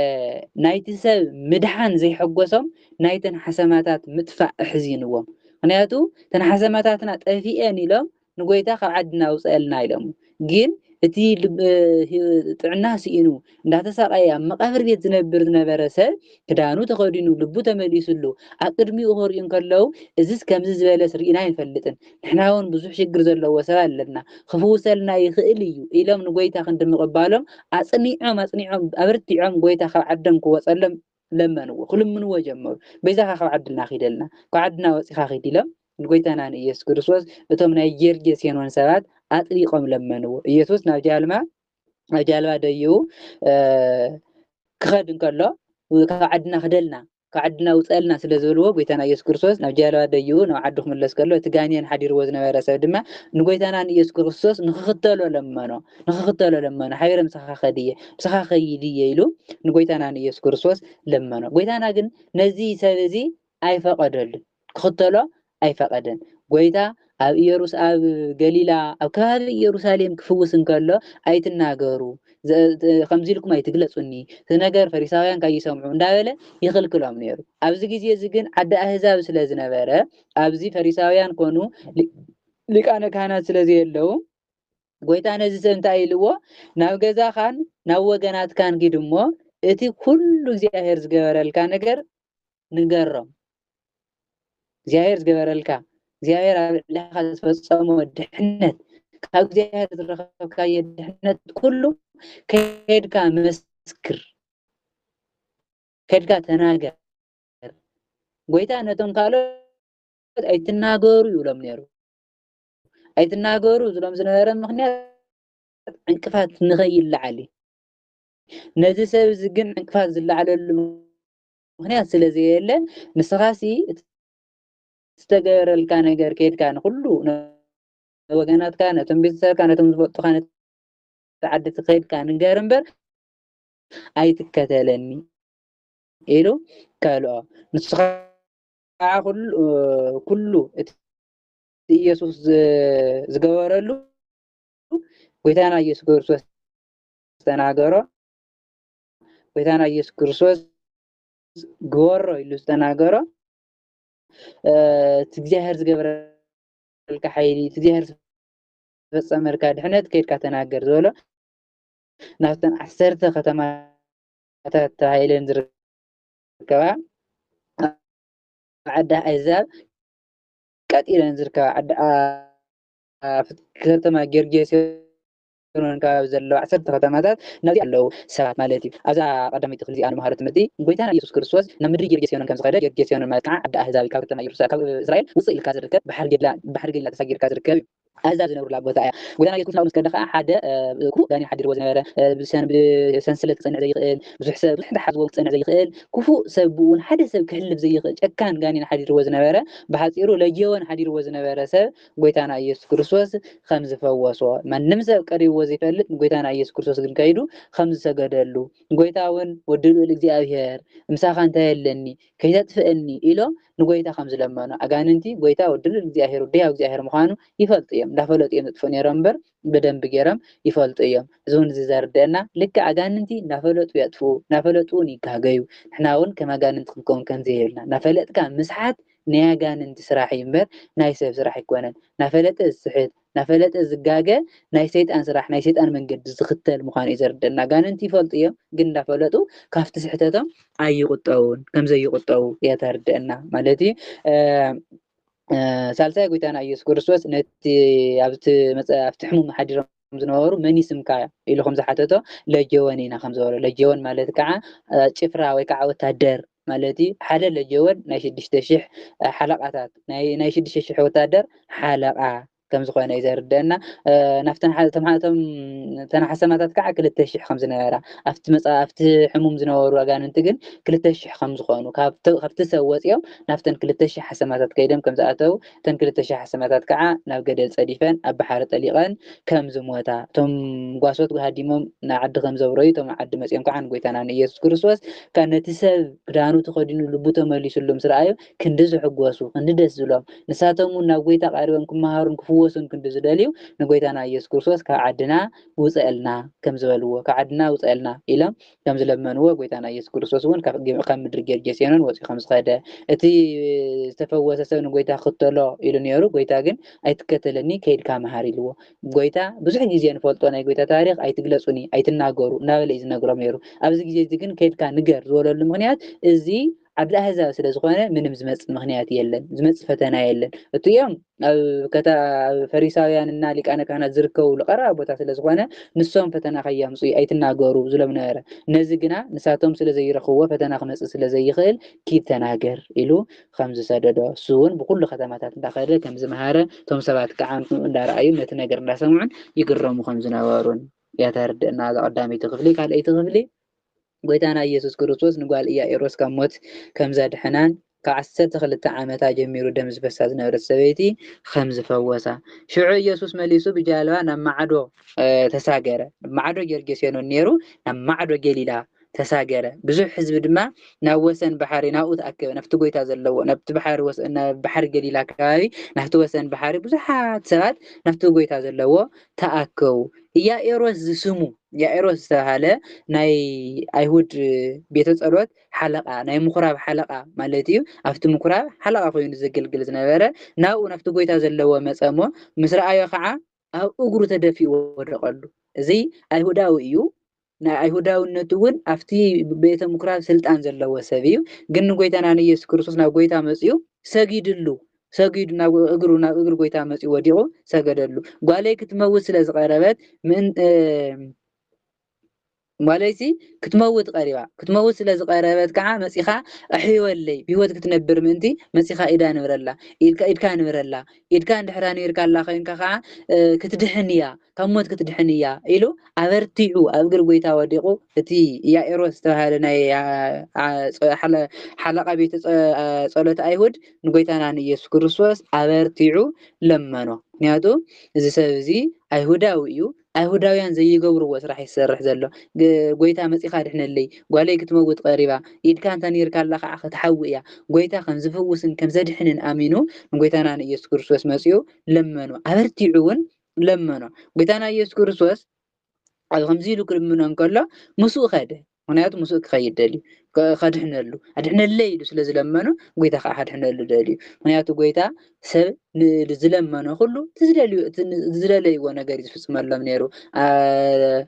ናይቲ ሰብ ምድሓን ዘይሐጎሶም፣ ናይተን ሓሰማታት ምጥፋእ ኣሕዚንዎም። ምክንያቱ፣ "እተን ሓሰማታትና ጠፊኤን" ኢሎም ንጎይታ "ካብ ዓድና ውፀአልና" ኢሎሞ። ግን እቲ ልብ-፣ እ፣ ህ-፣ ጥዕና ስኢኑ፣ እንዳተሳቐየ ኣብ መቃብር ቤት ዝነብር ዝነበረ ሰብ፣ ክዳኑ ተኸዲኑ፣ ልቡ ተመሊሱሉ፣ ኣብ ቅድሚኡ ክሪኡ እንከለዉ፣ "እዝስ ከምዚ ዝበለስ ርኢና ኣይንፈልጥን። ንሕና እውን ብዙሕ ሽግር ዘለዎ ሰብ ኣለና። ክፍውሰልና ይኽእል እዩ" ኢሎም ንጎይታ ክንዲ ምቕባሎም፣ ኣጽኒዖም፣ ኣጽኒዖም፣ ኣብርቲዖም ጎይታ ካብ ዓዶም ክወጸሎም ለመንዎ፣ ክልምንዎ ጀመሩ። "በይዛኻ ካብ ዓድና ኺደልና፣ ካብ ዓድና ወጺኻ ኺድ" ኢሎም ንጎይታና ንኢየሱስ ክርስቶስ እቶም ናይ ጌርጌሴኖን ሰባት ኣጥቢቖም ለመንዎ። ኢየሱስ ናብ ጃልማ፣ ናብ ጃልባ ደይቡ፣ እ፣ ክኸድ እንከሎ፣ "ካብ ዓድና ክደልና፣ ካብ ዓድና ውጸልና" ስለ ዝበልዎ፣ ጎይታና ኢየሱስ ክርስቶስ ናብ ጃልባ ደይቡ ናብ ዓዱ ክምለስ ከሎ፣ እቲ ጋኔን ሓዲርዎ ዝነበረ ሰብ ድማ ንጎይታና ንኢየሱስ ክርስቶስ ንኽኽተሎ ለመኖ፣ ንኽኽተሎ ለመኖ። "ሓቢረ ምሳኻ ኸድ እየ፣ ምሳኻ ኸይድ እየ" ኢሉ ንጎይታና ንኢየሱስ ክርስቶስ ለመኖ። ጎይታና ግን ነዚ ሰብ እዚ ኣይፈቐደሉን፣ ክኽተሎ ኣይፈቐደን። ጎይታ ኣብ ኢየሩስ-፣ ኣብ ገሊላ፣ ኣብ ከባቢ ኢየሩሳሌም ክፍውስ እንከሎ፣ "ኣይትናገሩ፣ ዘ-፣ ተ-፣ ከምዚ ኢልኩም ኣይትግለጹኒ፣ እቲ ነገር ፈሪሳውያን ከይሰምዑ" እንዳበለ ይኽልክሎም ነይሩ። ኣብዚ ግዜ እዚ ግን ዓዲ ኣህዛብ ስለ ዝነበረ፣ ኣብዚ ፈሪሳውያን ኮኑ ሊ-፣ ሊቃነ ካህናት ስለ ዘየለዉ፣ ጎይታ ነዚ ሰብ እንታይ ኢልዎ? "ናብ ገዛኻን ናብ ወገናትካን ኪድ እሞ፣ እቲ ኩሉ እግዚኣብሔር ዝገበረልካ ነገር ንገሮም።" እግዚኣብሔር ዝገበረልካ፣ እግዚኣብሔር ኣብ ልዕሌኻ ዝፈጸሞ ድሕነት፣ ካብ እግዚኣብሔር ዝረኸብካዮ ድሕነት ኩሉ ከይድካ መስክር፣ ከይድካ ተናገር። ጎይታ ነቶም ካልኦት "ኣይትናገሩ" ይብሎም ነይሩ። "ኣይትናገሩ" ዝብሎም ዝነበረ ምኽንያት ዕንቅፋት ንኸይለዓል እዩ። ነዚ ሰብ እዚ ግን ዕንቅፋት ዝለዓለሉ ምኽንያት ስለ ዘየለ፣ ንስኻሲ እቲ ዝተገበረልካ ነገር ከይድካ ንኹሉ፣ ንወገናትካ፣ ነቶም ቤተሰብካ፣ ነቶም ዝፈልጡኻ፣ ነቲ ዓዲ ከይድካ ንገር እምበር ኣይትከተለኒ ኢሉ ከልኦ። ንሱ ከዓ ኩሉ፣ ኩሉ እቲ ኢየሱስ ዝ-፣ ዝገበረሉ ጎይታና ኢየሱስ ክርስቶስ ዝተናገሮ፣ ጎይታና ኢየሱስ ክርስቶስ ግበሮ ኢሉ ዝተናገሮ፣ እ፣ እቲ እግዚኣብሔር ዝገበረልካ ሓይሊ፣ እቲ እግዚኣብሔር ዝፈጸመልካ ድሕነት ከይድካ ተናገር ዝበሎ፣ ናብተን ዓሰርተ ከተማታት ተባሂለን ዝርከባ ዓዲ ኣህዛብ ቀጥ ኢለን ዝርከባ ዓዲ ኣ-፣ ኣብ ከተማ ጌርጌሴኖን ከባቢ ዘለዋ ዓሰርተ ከተማታት ናብዚ ኣለዉ ሰባት ማለት እዩ። ኣብዛ ቀዳመይቲ ክፍሊ እዚኣ ንመሃሮ ትምህርቲ፣ ጎይታና ኢየሱስ ክርስቶስ ናብ ምድሪ ጌርጌሴኖን ከም ዝኸደ፣ ጌርጌሴኖን ማለት ከዓ ዓዲ ኣህዛብ እዩ፣ ካብ ከተማ ኢየሩሳ-፣ ካብ እስራኤል ውፅእ ኢልካ ዝርከብ፣ ባሕሪ ገሊላ፣ ባሕሪ ገሊላ ተሳጊርካ ዝርከብ እዩ። ኣህዛብ ዝነብሩላ ቦታ እያ። ጎይታና ኢየሱስ ናብኡ ምስ ከደ ከዓ ሓደ፣ እ፣ ክፉእ ጋኔን ሓዲርዎ ዝነበረ፣ እ፣ ብሰን-፣ ብሰንሰለት ክጸንዕ ዘይኽእል፣ ብዙሕ ሰብ፣ ብዙሕ እንዳሓዝዎ ክጸንዕ ዘይኽእል፣ ክፉእ ሰብ ብኡ እውን ሓደ ሰብ ክሕልፍ ዘይኽእል ጨካን ጋኔን ሓዲርዎ ዝነበረ፣ ብሓጺሩ ለጊዮን ሓዲርዎ ዝነበረ ሰብ ጎይታና ኢየሱስ ክርስቶስ ከም ዝፈወሶ፣ ማንም ሰብ ቀሪብዎ ዘይፈልጥ ንጎይታና ኢየሱስ ክርስቶስ ግን ከይዱ ከም ዝሰገደሉ፣ ጎይታ እውን ወዲ ልዑል እግዚኣብሔር ምሳኻ እንታይ ኣለኒ ከይተጥፍእኒ ኢሎም ንጎይታ ከም ዝለመኑ፣ ኣጋንንቲ ጎይታ ወዲ ልዑል እግዚኣብሔር ወዲ ህያው እግዚኣብሔር ምዃኑ ይፈልጡ እዮም። እንዳፈለጡ እዮም ዘጥፍኡ ነይሮም እምበር ብደንቢ ገይሮም ይፈልጡ እዮም። እዚ እውን እዚ ዘርድአና ልክዕ ኣጋንንቲ እንዳፈለጡ የጥፍኡ፣ እንዳፈለጡ እውን ይጋገዩ። ንሕና እውን ከም ኣጋንንቲ ክንከውን ከም ዘየብልና፣ እንዳፈለጥካ ምስሓት ናይ ኣጋንንቲ ስራሕ እዩ እምበር ናይ ሰብ ስራሕ ኣይኮነን። እናፈለጠ ዝስሕት፣ እናፈለጠ ዝጋገ ናይ ሰይጣን ስራሕ፣ ናይ ሰይጣን መንገዲ ዝኽተል ምዃኑ እዩ ዘርድአና። ኣጋንንቲ ይፈልጡ እዮም፣ ግን እንዳፈለጡ ካብቲ ስሕተቶም ኣይቁጠቡን፣ ከም ዘይቁጠቡ እያ ተርድአና ማለት እዩ። እ፣ እ፣ ሳልሳይ ጎይታና ኢየሱስ ክርስቶስ ነቲ ኣብቲ መጸ-፣ ኣብቲ ሕሙም ሓዲሮም ዝነበሩ መን ይስምካ ኢሉ ከም ዝሓተቶ ለጀወን ኢና ከም ዝበሎ። ለጀወን ማለት ከዓ፣ እ፣ ጭፍራ ወይ ከዓ ወታደር ማለት እዩ። ሓደ ለጀወን ናይ ሽዱሽተ ሽሕ፣ እ፣ ሓለቓታት፣ ናይ፣ ናይ ሽዱሽተ ሽሕ ወታደር ሓለቓ ከም ዝኾነ እዩ ዘርድአና። እ፣ ናብተን ሓ-፣ እቶም ሓ-፣ እቶም፣ እተን ሓሰማታት ከዓ ክልተ ሽሕ ከም ዝነበራ፣ ኣብቲ መጻ-፣ ኣብቲ ሕሙም ዝነበሩ ኣጋንንቲ ግን ክልተ ሽሕ ከም ዝኾኑ፣ ካብተ-፣ ካብቲ ሰብ ወጺኦም ናብተን ክልተ ሽሕ ሓሰማታት ከይዶም ከም ዝኣተው፣ እተን ክልተ ሽሕ ሓሰማታት ከዓ ናብ ገደል ጸዲፈን ኣብ ባሕሪ ጠሊቐን ከም ዝሞታ፣ እቶም ጓሶት ሃዲሞም ንዓዲ ከም ዘብረዩ፣ እቶም ዓዲ መጺኦም ከዓ ንጎይታና ንኢየሱስ ክርስቶስ፣ ከ-፣ ነቲ ሰብ ክዳኑ ተኸዲኑ ልቡ ተመሊሱሉ ምስ ረኣዩ፣ ክንዲ ዝሕጎሱ፣ ክንዲ ደስ ዝብሎም፣ ንሳቶም እውን ናብ ጎይታ ቀሪቦም ክመሃሩን ክፍወሱን ክንዲ ዝደልዩ፣ ንጎይታና ኢየሱስ ክርስቶስ ካብ ዓድና ውፀአልና ከም ዝበልዎ፣ ካብ ዓድና ውፀአልና ኢሎም ከም ዝለመንዎ፣ ጎይታና ኢየሱስ ክርስቶስ እውን ካብ፣ ካብ ምድሪ ጌርጌሴኖን ወፂኡ ከም ዝኸደ፣ እቲ ዝተፈወሰ ሰብ ንጎይታ ክተሎ ኢሉ ነይሩ። ጎይታ ግን ኣይትከተለኒ፣ ከይድካ መሃር ኢልዎ። ጎይታ ብዙሕ ግዜ ንፈልጦ ናይ ጎይታ ታሪኽ ኣይትግለጹኒ፣ ኣይትናገሩ እናበለ እዩ ዝነግሮም ነይሩ። ኣብዚ ግዜ እዚ ግን ከይድካ ንገር ዝበለሉ ምኽንያት እዚ ዓዲ ኣህዛብ ስለ ዝኾነ ምንም ዝመጽእ ምኽንያት የለን፣ ዝመጽእ ፈተና የለን። እቲኦም ኣብ ከታ-፣ ኣብ ፈሪሳውያን እና ሊቃነ ካህናት ዝርከብሉ ቀረባ ቦታ ስለ ዝኾነ ንሶም ፈተና ከያምጹ ኣይትናገሩ ዝሎም ነበረ። ነዚ ግና ንሳቶም ስለ ዘይረኽብዎ ፈተና ክመጽእ ስለ ዘይኽእል ኪድ ተናገር ኢሉ ከም ዝሰደዶ፣ እሱ እውን ብኩሉ ከተማታት እንዳኸደ ከም ዝመሃረ፣ እቶም ሰባት ከዓ ንዕኡ እንዳረኣዩ ነቲ ነገር እንዳሰምዑን ይግረሙ ከም ዝነበሩን እያ ተርድእና እዛ ቀዳመይቲ ክፍሊ። ካልኣይቲ ክፍሊ ጎይታና ኢየሱስ ክርስቶስ ንጓል ኢያኢሮስ ካብ ሞት ከም ዘድሐናን ካብ ዓሰርተ ክልተ ዓመታ ጀሚሩ ደም ዝፈሳ ዝነበረት ሰበይቲ ከም ዝፈወሳ። ሽዑ ኢየሱስ መሊሱ ብጃልባ ናብ ማዕዶ፣ እ፣ ተሳገረ። ማዕዶ ጌርጌሴኖን ነይሩ፣ ናብ ማዕዶ ገሊላ ተሳገረ። ብዙሕ ህዝቢ ድማ ናብ ወሰን ባሕሪ ናብኡ ተኣከበ። ናብቲ ጎይታ ዘለዎ፣ ናብቲ ባሕሪ ወሰ-፣ ናብ ባሕሪ ገሊላ ከባቢ፣ ናብቲ ወሰን ባሕሪ ብዙሓት ሰባት ናብቲ ጎይታ ዘለዎ ተኣከቡ። ኢያኢሮስ ዝስሙ፣ ኢያኢሮስ ዝተባሃለ ናይ ኣይሁድ ቤተ ጸሎት ሓለቓ፣ ናይ ምኩራብ ሓለቓ ማለት እዩ። ኣብቲ ምኩራብ ሓለቓ ኮይኑ ዘገልግል ዝነበረ፣ ናብኡ ናብቲ ጎይታ ዘለዎ መጸ እሞ ምስ ረኣዮ ኸዓ ኣብ እግሩ ተደፊኡ ወደቐሉ። እዚ ኣይሁዳዊ እዩ። ናይ ኣይሁዳውነቱ እውን ኣብቲ ቤተ ምኩራብ ስልጣን ዘለዎ ሰብ እዩ። ግን ንጎይታና ንኢየሱስ ክርስቶስ ናብ ጎይታ መጺኡ ሰጊድሉ፣ ሰጊዱ ናብ እግሩ፣ ናብ እግሪ ጎይታ መጺኡ ወዲቑ ሰገደሉ። ጓለይ ክትመውት ስለ ዝቐረበት፣ ምእን-፣ እ፣ ጓለይሲ ክትመውት ቀሪባ፣ ክትመውት ስለ ዝቐረበት ከዓ መጺኻ ኣሕይወለይ፣ ብህይወት ክትነብር ምእንቲ መጺኻ ኢዳ ንብረላ፣ ኢድካ፣ ኢድካ ንብረላ፣ ኢድካ እንድሕር ኣንቢርካላ ኮይንካ ከዓ፣ እ፣ ክትድሕን እያ፣ ካብ ሞት ክትድሕን እያ ኢሉ ኣበርቲዑ ኣብ እግሪ ጎይታ ወዲቑ፣ እቲ ኢያኢሮስ ዝተባሃለ ናይ፣ አ፣ አ፣ ጸ-፣ ሓለ-፣ ሓለቓ ቤተ ጸ-፣ አ፣ ጸሎት ኣይሁድ ንጎይታና ንኢየሱስ ክርስቶስ ኣበርቲዑ ለመኖ። ምክንያቱ እዚ ሰብ እዚ ኣይሁዳዊ እዩ። ኣይሁዳውያን ዘይገብርዎ ስራሕ እዩ ዝሰርሕ ዘሎ። ግ-፣ ጎይታ መጺኻ ድሕነለይ፣ ጓለይ ክትመውት ቀሪባ፣ ኢድካ እንተ ነይርካላ ከዓ ክትሓዊ እያ። ጎይታ ከም ዝፍውስን ከም ዘድሕንን ኣሚኑ ንጎይታና ንኢየሱስ ክርስቶስ መጺኡ ለመኖ። ኣበርቲዑ እውን ለመኖ። ጎይታና ኢየሱስ ክርስቶስ ኣብ ከምዚ ኢሉ ክልምኖ እንከሎ ምስኡ ከደ። ምክንያቱ ምስኡ ክኸይድ ደልዩ። ከድሕነሉ፣ ኣድሕነለይ ኢሉ ስለ ዝለመኖ፣ ጎይታ ከዓ ከድሕነሉ ደልዩ። ምክንያቱ ጎይታ ሰብ ን-፣ ዝለመኖ ኩሉ እቲ ዝደልዩ፣ እቲ ን-፣ ዝደለይዎ ነገር እዩ ዝፍጽመሎም ነይሩ። ኣ-፣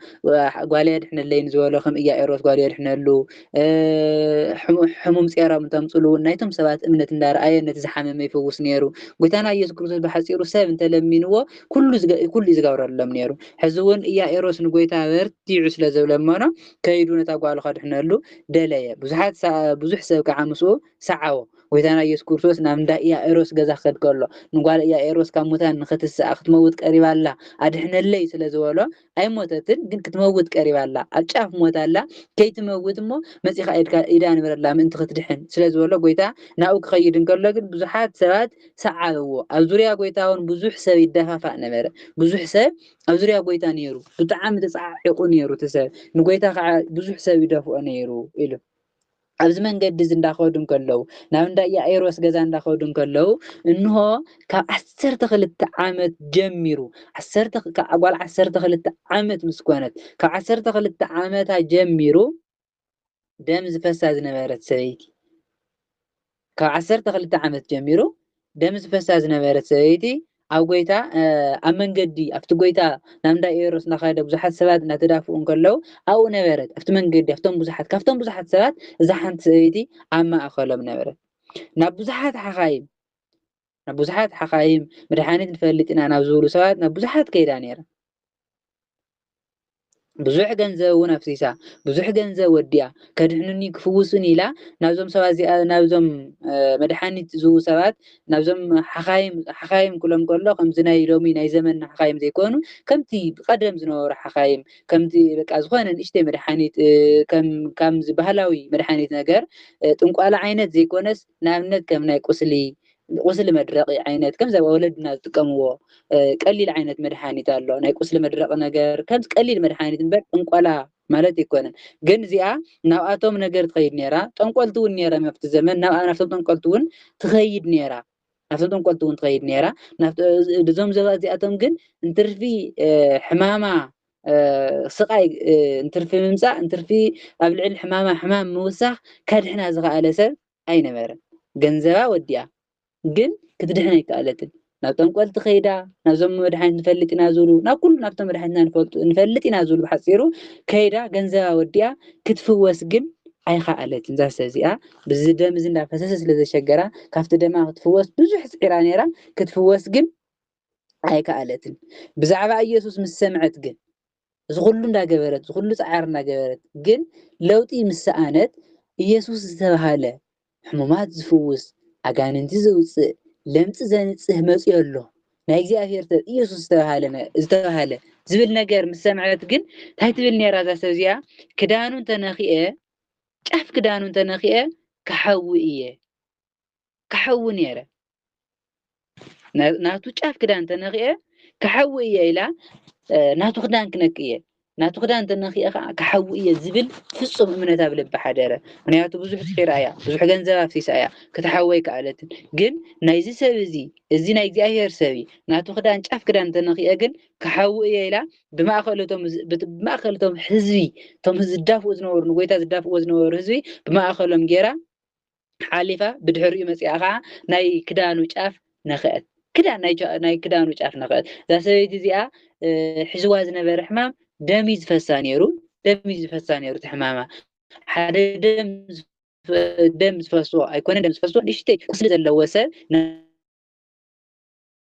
ጓለይ ኣድሕነለይ ንዝበሎ ከም ኢያኢሮስ ጓለይ ኣድሕነሉ፣ እ፣ ሕሙ-፣ ሕሙም ጼሮም እንተምጽሉ እውን ናይቶም ሰባት እምነት እንዳረኣየ ነቲ ዝሓመመ ይፍውስ ነይሩ። ጎይታና ኢየሱስ ክርስቶስ ብሓጺሩ ሰብ እንተለሚንዎ ኩሉ ዝገ-፣ ኩሉ እዩ ዝገብረሎም ነይሩ። ሕዚ እውን ኢያኢሮስ ንጎይታ በርቲዑ ስለ ዝለመኖ ከይዱ ነታ ጓሉ ከድሕነሉ ደለየ። ብዙሓት ሰ-፣ ብዙሕ ሰብ ከዓ ምስኡ ሰዓቦ። ጎይታና ኢየሱስ ክርስቶስ ናብ እንዳ ኢያኢሮስ ገዛ ክኸድ ከሎ ንጓል ኢያኢሮስ ካብ ሙታን ንኽትስኣ ክትመውት ቀሪባ ኣላ ኣድሕነለይ ስለ ዝበሎ ኣይሞተትን፣ ግን ክትመውት ቀሪባ ኣላ። ኣብ ጫፍ ሞት ኣላ። ከይትመውት እሞ መጺኻ ኢድካ፣ ኢዳ ንበረላ ምእንቲ ክትድሕን ስለ ዝበሎ ጎይታ ናብኡ ክኸይድ እንከሎ ግን ብዙሓት ሰባት ሰዓብዎ። ኣብ ዙርያ ጎይታ እውን ብዙሕ ሰብ ይደፋፋእ ነበረ። ብዙሕ ሰብ ኣብ ዙርያ ጎይታ ነይሩ። ብጣዕሚ ተጸዓዒቑ ነይሩ እቲ ሰብ። ንጎይታ ከዓ ብዙሕ ሰብ ይደፍኦ ነይሩ ኢሉ። ኣብዚ መንገዲ እዚ እንዳኸዱ እንከለዉ፣ ናብ እንዳ ኢያኢሮስ ገዛ እንዳኸዱ እንከለዉ፣ እንሆ ካብ ዓሰርተ ክልተ ዓመት ጀሚሩ፣ ዓሰርተ፣ ካብ ጓል ዓሰርተ ክልተ ዓመት ምስ ኮነት፣ ካብ ዓሰርተ ክልተ ዓመታ ጀሚሩ ደም ዝፈሳ ዝነበረት ሰበይቲ፣ ካብ ዓሰርተ ክልተ ዓመት ጀሚሩ ደም ዝፈሳ ዝነበረት ሰበይቲ ኣብ ጎይታ፣ እ፣ ኣብ መንገዲ፣ ኣብቲ ጎይታ ናብ እንዳ ኢያኢሮስ እናኸደ ብዙሓት ሰባት እናተዳፍኡ እንከለዉ ኣብኡ ነበረት። ኣብቲ መንገዲ፣ ኣብቶም ብዙሓት፣ ካብቶም ብዙሓት ሰባት እዛ ሓንቲ ሰበይቲ ኣብ ማእከሎም ነበረት። ናብ ብዙሓት ሓኻይም፣ ናብ ብዙሓት ሓኻይም፣ መድሓኒት ንፈልጥ ኢና ናብ ዝብሉ ሰባት ናብ ብዙሓት ከይዳ ነይራ። ብዙሕ ገንዘብ እውን ኣፍሲሳ፣ ብዙሕ ገንዘብ ወዲኣ፣ ከድሕኑኒ ክፍውሱኒ ኢላ ናብዞም ሰባት እዚኣ፣ ናብዞም፣ እ፣ መድሓኒት ዝህቡ ሰባት፣ ናብዞም ሓኻይም፣ ሓኻይም ክሎም ከሎ ከምዚ ናይ ሎሚ ናይ ዘመንና ሓኻይም ዘይኮኑ፣ ከምቲ ብቐደም ዝነበሩ ሓኻይም፣ ከምቲ በቃ ዝኾነ ንእሽተይ መድሓኒት፣ እ፣ ከም፣ ከምዚ ባህላዊ መድሓኒት ነገር፣ እ፣ ጥንቋላ ዓይነት ዘይኮነስ፣ ንኣብነት ከም ናይ ቁስሊ፣ ቁስሊ መድረቒ ዓይነት፣ ከምዚ ኣብ ወለድና ዝጥቀምዎ፣ እ፣ ቀሊል ዓይነት መድሓኒት ኣሎ። ናይ ቁስሊ መድረቒ ነገር፣ ከምዚ ቀሊል መድሓኒት እምበር ጥንቆላ ማለት ኣይኮነን። ግን እዚኣ ናብኣቶም ነገር ትኸይድ ነይራ። ጠንቆልቲ እውን ነይሮም ኣብቲ ዘመን፣ ናብኣ፣ ናብቶም ጠንቆልቲ እውን ትኸይድ ነይራ። ናብቶም ጠንቆልቲ እውን ትኸይድ ነይራ። ናብቲ፣ እዞም ሰባት እዚኣቶም ግን እንትርፊ፣ እ፣ ሕማማ፣ እ፣ ስቓይ፣ እ፣ እንትርፊ ምምጻእ፣ እንትርፊ ኣብ ልዕሊ ሕማማ ሕማም ምውሳኽ ከድሕና ዝኸኣለ ሰብ ኣይነበረን። ገንዘባ ወዲኣ፣ ግን ክትድሕን ኣይከኣለትን። ናብ ጠንቆልቲ ከይዳ፣ ናብዞም መድሓኒት ንፈልጥ ኢና ዝብሉ፣ ናብ ኩሉ፣ ናብቶም መድሓኒትና ንፈልጡ፣ ንፈልጥ ኢና ዝብሉ ብሓጺሩ ከይዳ፣ ገንዘባ ወዲኣ ክትፍወስ ግን ኣይኸኣለትን። እዛ ሰብ እዚኣ ብዚ ደም እዚ እንዳፈሰሰ ስለ ዘሸገራ፣ ካብቲ ደማ ክትፍወስ ብዙሕ ጽዒራ ነይራ፣ ክትፍወስ ግን ኣይከኣለትን። ብዛዕባ ኢየሱስ ምስ ሰምዐት ግን፣ እዚ ኩሉ እንዳገበረት፣ እዚ ኩሉ ጻዕሪ እንዳገበረት ግን ለውጢ ምስ ሰኣነት፣ ኢየሱስ ዝተባህለ ሕሙማት ዝፍውስ፣ ኣጋንንቲ ዘውጽእ፣ ለምጺ ዘንጽህ መጺኡ ኣሎ፣ ናይ እግዚኣብሔር ሰብ ኢየሱስ ዝተባህለ ነ-፣ ዝተባህለ ዝብል ነገር ምስ ሰምዐት ግን እንታይ ትብል ነይራ እዛ ሰብ እዚኣ? ክዳኑ እንተነኺኤ፣ ጫፍ ክዳኑ እንተነኺኤ ክሓዊ እየ። ክሓዊ ነይረ። ና-፣ ናቱ ጫፍ ክዳን ተነኺኤ ክሓዊ እየ ኢላ፣ እ፣ ናቱ ክዳን ክነኪ እየ፣ ናቱ ክዳን ተነኺኤ ከዓ ክሓዊ እየ ዝብል ፍጹም እምነት ኣብ ልቢ ሓደረ። ምክንያቱ ብዙሕ ጽዒራ እያ፣ ብዙሕ ገንዘብ ኣፍሲሳ እያ፣ ክትሓዊ ኣይከኣለትን። ግን ናይዚ ሰብ እዚ፣ እዚ ናይ እግዚኣብሔር ሰብ እዩ፣ ናቱ ክዳን ጫፍ ክዳን ተነኺኤ ግን ክሓዊ እየ ኢላ ብማእከል እቶም ዝ-፣ ብት-፣ ብማእከል እቶም ህዝቢ፣ እቶም ዝዳፍኡ ዝነበሩ፣ ንጎይታ ዝዳፍእዎ ዝነበሩ ህዝቢ ብማእከሎም ገይራ ሓሊፋ ብድሕሪኡ መጺኣ ኸዓ ናይ ክዳኑ ጫፍ ነኽአት። ክዳን ናይ ጫ-፣ ናይ ክዳኑ ጫፍ ነኽአት። እዛ ሰበይቲ እዚኣ፣ እ፣ ሒዝዋ ዝነበረ ሕማም ደም እዩ ዝፈሳ ነይሩ። ደም እዩ ዝፈሳ ነይሩ እቲ ሕማማ። ሓደ ደም ዝፈ-፣ ደም ዝፈስዎ ኣይኮነን፣ ደም ዝፈስዎ ንእሽተይ ቁስሊ ዘለዎ ሰብ ን-፣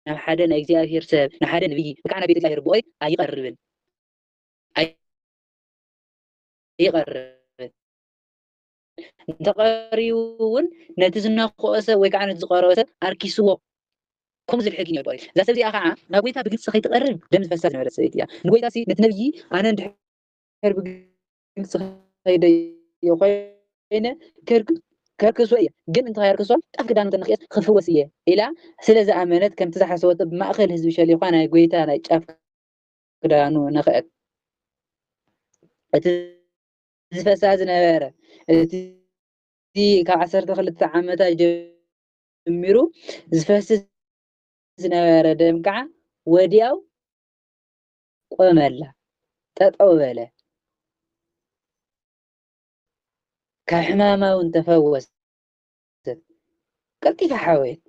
ናብ ሓደ ናይ እግዚኣብሔር ሰብ፣ ንሓደ ነብዪ፣ ወይ ከዓ ናብ ቤተ እግዚኣብሔር ብኦይ ኣይቐርብን። ኣይቐርብን። እንተቐሪቡ እውን ነቲ ዝነኽኦ ሰብ ወይ ከዓ ነቲ ዝቐረቦ ሰብ ኣርኪስዎ። ከምኡ ዝብል ሕጊ ነይሩ ብኦይ። እዛ ሰብ እዚኣ ከዓ ናብ ጎይታ ብግልፂ ከይትቐርብ ደም ዝፈሳ ዝነበረት ሰበይቲ እያ። ንጎይታ ሲ ነቲ ነብዪ ኣነ እንድሕር ብግልፂ ከይደዮ ኮይነ ከርክ-፣ ከርክሶ እየ። ግን እንተ ከየርክሶ ጫፍ ክዳኑ እንተነኺኤስ ክፍወስ እየ ኢላ ስለ ዝኣመነት ከምቲ ዝሓሰበቶ ብማእከል ህዝቢ ሸሊኳ ናይ ጎይታ ናይ ጫፍ ክዳኑ ነኽአት። እቲ ዝፈሳ ዝነበረ፣ እቲ ካብ ዓሰርተ ክልተ ዓመታ ጀሚሩ ዝፈስስ ዝነበረ ደም ከዓ ወዲያው ቆመላ፣ ጠጠው በለ። ካብ ሕማማ እውን ተፈወሰት። ቀልጢፋ ሓወየት።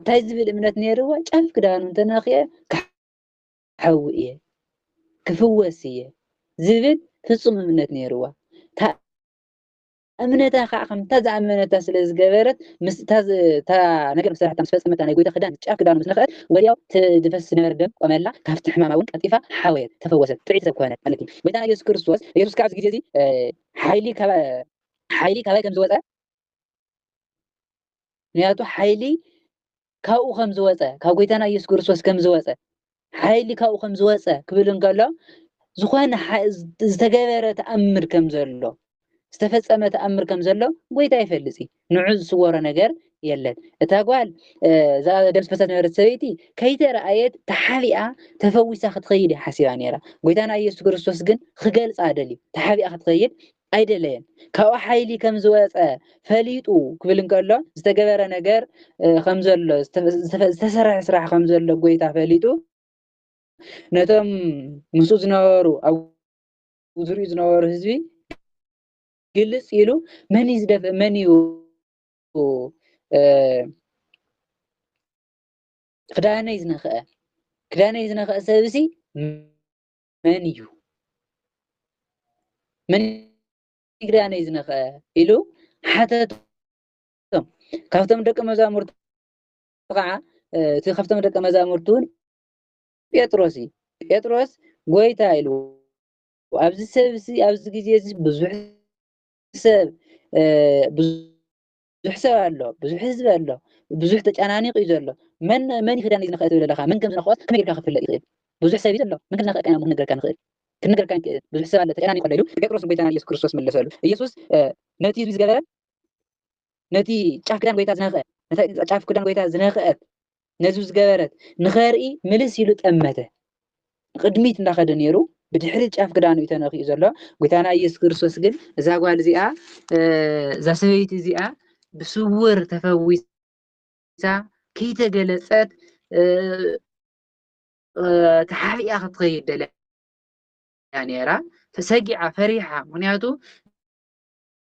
እንታይ ዝብል እምነት ነይርዋ? ጫፍ ክዳኑ እንተነኽየ ክሓዊ እየ፣ ክፍወስ እየ ዝብል ፍጹም እምነት ነይርዋ። እምነታ ከዓ ከምታ ዝኣመነታ ስለ ዝገበረት፣ ምስ እታ ዝ-፣ እታ ነገር ምስ ሰራሕታ፣ ምስ ፈጸመታ፣ ናይ ጎይታ ክዳን ጫፍ ክዳኑ ምስ ነኽአት፣ ወዲያው እቲ ዝፈስስ ዝነበረ ደም ቆመላ፣ ካብቲ ሕማማ እውን ቀልጢፋ ሓወየት፣ ተፈወሰት፣ ጥዕይቲ ሰብ ኮነት ማለት እዩ። ጎይታና ኢየሱስ ክርስቶስ፣ ኢየሱስ ከዓ ኣብዚ ግዜ እዚ፣ እ፣ ሓይሊ ካባ-፣ ሓይሊ ካባይ ከም ዝወጸ፣ ምክንያቱ ሓይሊ ካብኡ ከም ዝወጸ፣ ካብ ጎይታና ኢየሱስ ክርስቶስ ከም ዝወጸ፣ ሓይሊ ካብኡ ከም ዝወጸ ክብል እንከሎ፣ ዝኾነ ሓ-፣ ዝተገበረ ተኣምር ከም ዘሎ፣ ዝተፈጸመ ተኣምር ከም ዘሎ ጎይታ ይፈልጽ እዩ። ንዑ ዝስወሮ ነገር የለን። እታ ጓል፣ እ፣ እዛ ደም ዝፈሳ ዝነበረት ሰበይቲ ከይተረኣየት ተሓቢኣ ተፈዊሳ ክትኸይድ እያ ሓሲባ ነይራ። ጎይታና ኢየሱስ ክርስቶስ ግን ክገልጻ ደልዩ። ተሓቢኣ ክትኸይድ ኣይደለየን። ካብኡ ሓይሊ ከም ዝወጸ ፈሊጡ ክብል እንከሎ፣ ዝተገበረ ነገር፣ እ፣ ከም ዘሎ፣ ዝተ-፣ ዝተ-፣ ዝተሰርሐ ስራሕ ከም ዘሎ ጎይታ ፈሊጡ፣ ነቶም ምስኡ ዝነበሩ፣ ኣብ ዙርይኡ ዝነበሩ ህዝቢ ግልጽ ኢሉ፣ "መን እዩ ዝደፍ-፣ መን እዩ፣ እ፣ ክዳነይ ዝነኽአ? ክዳነይ ዝነኽአ ሰብሲ መን እዩ? መን እዩ ክዳነይ ዝነኽአ?" ኢሉ ሓተቶም። ካብቶም ደቀ መዛሙርቱ ከዓ፣ እ፣ እቲ ካብቶም ደቀ መዛሙርቱ እውን ጴጥሮስ እዩ። ጴጥሮስ፣ "ጎይታ" ኢሉ፣ "ኣብዚ ሰብሲ፣ ኣብዚ ግዜ እዚ ብዙሕ ሰብ፣ እ፣ ብዙሕ ሰብ ኣሎ፣ ብዙሕ ህዝቢ ኣሎ፣ ብዙሕ ተጨናኒቑ እዩ ዘሎ። መን፣ መን እዩ ክዳነይ ዝነኽአ ትብል ዘለኻ? መን ከም ዝነኽኦስ ከመይ ጌርካ ክፍለጥ ይኽእል? ብዙሕ ሰብ እዩ ዘሎ። መን ከም ዝነኽአ ኢና እሞ ክንነግረካ ንኽእል? ክንነግረካ ንኽእል። ብዙሕ ሰብ ኣሎ፣ ተጨናኒቑ ኣሎ" ኢሉ ጴጥሮስ ንጎይታና ኢየሱስ ክርስቶስ መለሰሉ። ኢየሱስ፣ እ፣ ነቲ ህዝቢ ዝገበረ፣ ነቲ ጫፍ ክዳን ጎይታ ዝነኽአ፣ ነታ ጫፍ ክዳን ጎይታ ዝነኽአት፣ ነዚ ዝገበረት ንኸርኢ ምልስ ኢሉ ጠመተ። ንቕድሚት እንዳኸደ ነይሩ፣ ብድሕሪ ጫፍ ክዳኑ እዩ ተነኺኡ ዘሎ። ጎይታና ኢየሱስ ክርስቶስ ግን እዛ ጓል እዚኣ፣ እ፣ እዛ ሰበይቲ እዚኣ ብስውር ተፈዊሳ፣ ከይተገለጸት፣ እ፣ እ፣ ተሓቢኣ ክትኸይድ ደልያ ነይራ። ተሰጊዓ፣ ፈሪሓ። ምኽንያቱ፣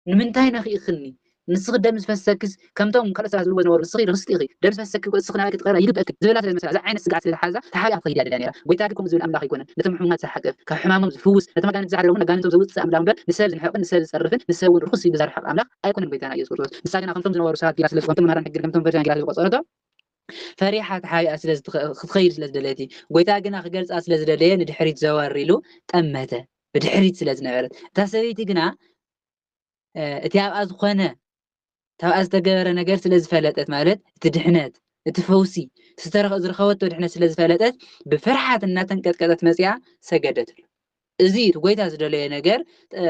"ንምንታይ ነኺእኽኒ? ንስኺ ደም ዝፈሰክስ፣ ከምቶም ካልኦት ሰባት ዝብልዎ ዝነበሩ፣ ንስኺ ርስቲ ኢኺ፣ ደም ዝፈሰኪ እኮ፣ ንስኺ ናባይ ክትቐርቢ ኣይግብእክን" ዝብላ ስለ ዝመሰላ፣ እዚ ዓይነት ስግኣት ስለ ዝሓዛ፣ ተሓቢኣ ክትኸይድ እያ ደልያ ነይራ። ጎይታ ግን ከምኡ ዝብል ኣምላኽ ኣይኮነን። ነቶም ሕሙማት ዝሓቅፍ፣ ካብ ሕማሞም ዝፍውስ፣ ነቶም ኣጋንንቲ ዝሓድሮም እውን ኣጋንንቶም ዘውፅእ ኣምላኽ እምበር፣ ንሰብ ዝንሕቕን ንሰብ ዝፀርፍን ንሰብ እውን ርኹስ ኢሉ ዝርሕቕ ኣምላኽ ኣይኮነን ጎይታና ኢየሱስ ክርስቶስ። ንሳ ግና ከምቶም ዝነበሩ ሰባት ጌራ ስለ ዝኾነ፣ ከምቶም መምህራን ሕጊ፣ ከምቶም ፈሪሳውያን ጌራ ስለ ዝቆፀረቶ፣ ፈሪሓ ተሓቢኣ ስለ ዝትኸ-፣ ክትኸይድ ስለ ዝደለየት እዩ። ጎይታ ግና ክገልጻ ስለ ዝደለየ ንድሕሪት ዘወር ኢሉ ጠመተ። ብድሕሪት ስለ ዝነበረት። እታ ሰበይቲ ግና፣ እ፣ እቲ ኣብኣ ዝኾነ፣ እቲ ኣብኣ ዝተገበረ ነገር ስለ ዝፈለጠት፣ ማለት እቲ ድሕነት፣ እቲ ፈውሲ፣ ዝተረኸ-፣ ዝረኸበቶ ድሕነት ስለ ዝፈለጠት፣ ብፍርሓት እናተንቀጥቀጠት መጺኣ ሰገደትሉ። እዚ እቲ ጎይታ ዝደለዮ ነገር፣ እ፣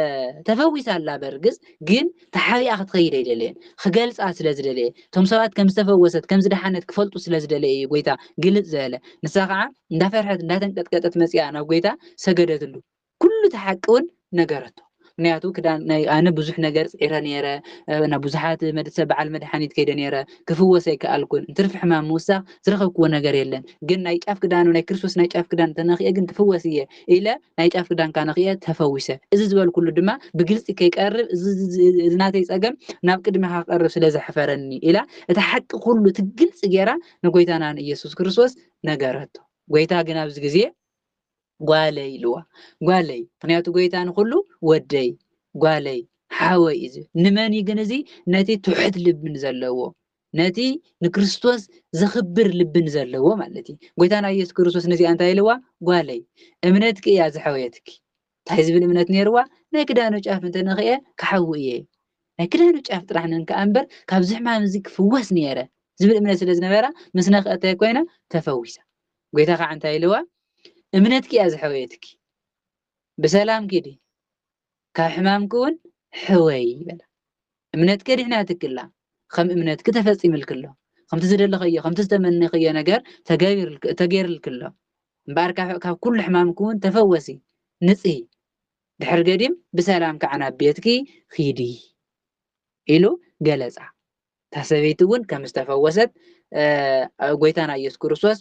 ተፈዊሳ ኣላ። በርግጽ ግን ተሓቢኣ ክትኸይድ ኣይደለየን። ክገልጻ ስለ ዝደለየ፣ እቶም ሰባት ከም ዝተፈወሰት፣ ከም ዝደሓነት ክፈልጡ ስለ ዝደለየ እዩ ጎይታ ግልጽ ዝበለ። ንሳ ኸዓ እንዳፈርሐት፣ እንዳተንቀጥቀጠት መጺኣ ናብ ጎይታ ሰገደትሉ። ኩሉ እቲ ሓቂ እውን ነገረቶ። ምክንያቱ ክዳን ናይ፣ ኣነ ብዙሕ ነገር ጽዒረ ነይረ፣ እ፣ ናብ ብዙሓት መድ-፣ ሰብ በዓል መድሓኒት ከይደ ነይረ፣ ክፍወስ ኣይከኣልኩን። እንትርፊ ሕማም ምውሳኽ ዝረኸብክዎ ነገር የለን። ግን ናይ ጫፍ ክዳኑ፣ ናይ ክርስቶስ ናይ ጫፍ ክዳን እንተነኺኤ ግን ክፍወስ እየ ኢለ ናይ ጫፍ ክዳንካ ነኺኤ ተፈዊሰ። እዚ ዝበልኩሉ ድማ ብግልጺ ከይቀርብ፣ እዚ፣ እዚ፣ እዚ፣ እዚ ናተይ ጸገም ናብ ቅድሚኻ ክቐርብ ስለ ዘሕፈረኒ ኢላ፣ እቲ ሓቂ ኩሉ እቲ ግልጺ ገይራ ንጎይታና ንኢየሱስ ክርስቶስ ነገረቶ። ጎይታ ግን ኣብዚ ግዜ "ጓለይ" ኢልዋ። "ጓለይ"፣ ምኽንያቱ ጎይታ ንኹሉ "ወደይ፣ ጓለይ፣ ሓወይ" እዩ ዝብል። ንመን እዩ ግን እዚ? ነቲ ትሑት ልቢ ንዘለዎ፣ ነቲ ንክርስቶስ ዘኽብር ልቢ ንዘለዎ ማለት እዩ። ጎይታና ኢየሱስ ክርስቶስ ነዚኣ እንታይ ኢልዋ? "ጓለይ፣ እምነትኪ እያ ዘሐወየትኪ።" እንታይ ዝብል እምነት ነይርዋ? "ናይ ክዳኑ ጫፍ እንተነኺኤ ክሓዊ እየ። ናይ ክዳኑ ጫፍ ጥራሕ ነንከኣ እምበር ካብዚ ሕማም እዚ ክፍወስ ነይረ" ዝብል እምነት ስለ ዝነበራ፣ ምስ ነኽአት እንታይ ኮይና? ተፈዊሳ። ጎይታ ከዓ እንታይ ኢልዋ? "እምነትኪ እያ ዘሐወየትኪ። ብሰላም ኪዲ። ካብ ሕማምኪ እውን ሕወይ" በላ። እምነትኪ ኣድሒናትኪ ኣላ። ከም እምነትኪ ተፈጺምልኪ ኣሎ። ከምቲ ዝደለኸዮ፣ ከምቲ ዝተመነኽዮ ነገር ተገቢርልክ-፣ ተገይርልኪ ኣሎ። እምበኣር ካብ፣ ካብ ኩሉ ሕማምኪ እውን ተፈወሲ፣ ንጽሂ። ድሕሪ ገዲም ብሰላም ከዓ ናብ ቤትኪ ኺዲ ኢሉ ገለጻ። እታ ሰበይቲ እውን ከም ዝተፈወሰት፣ እ፣ ጎይታና ኢየሱስ ክርስቶስ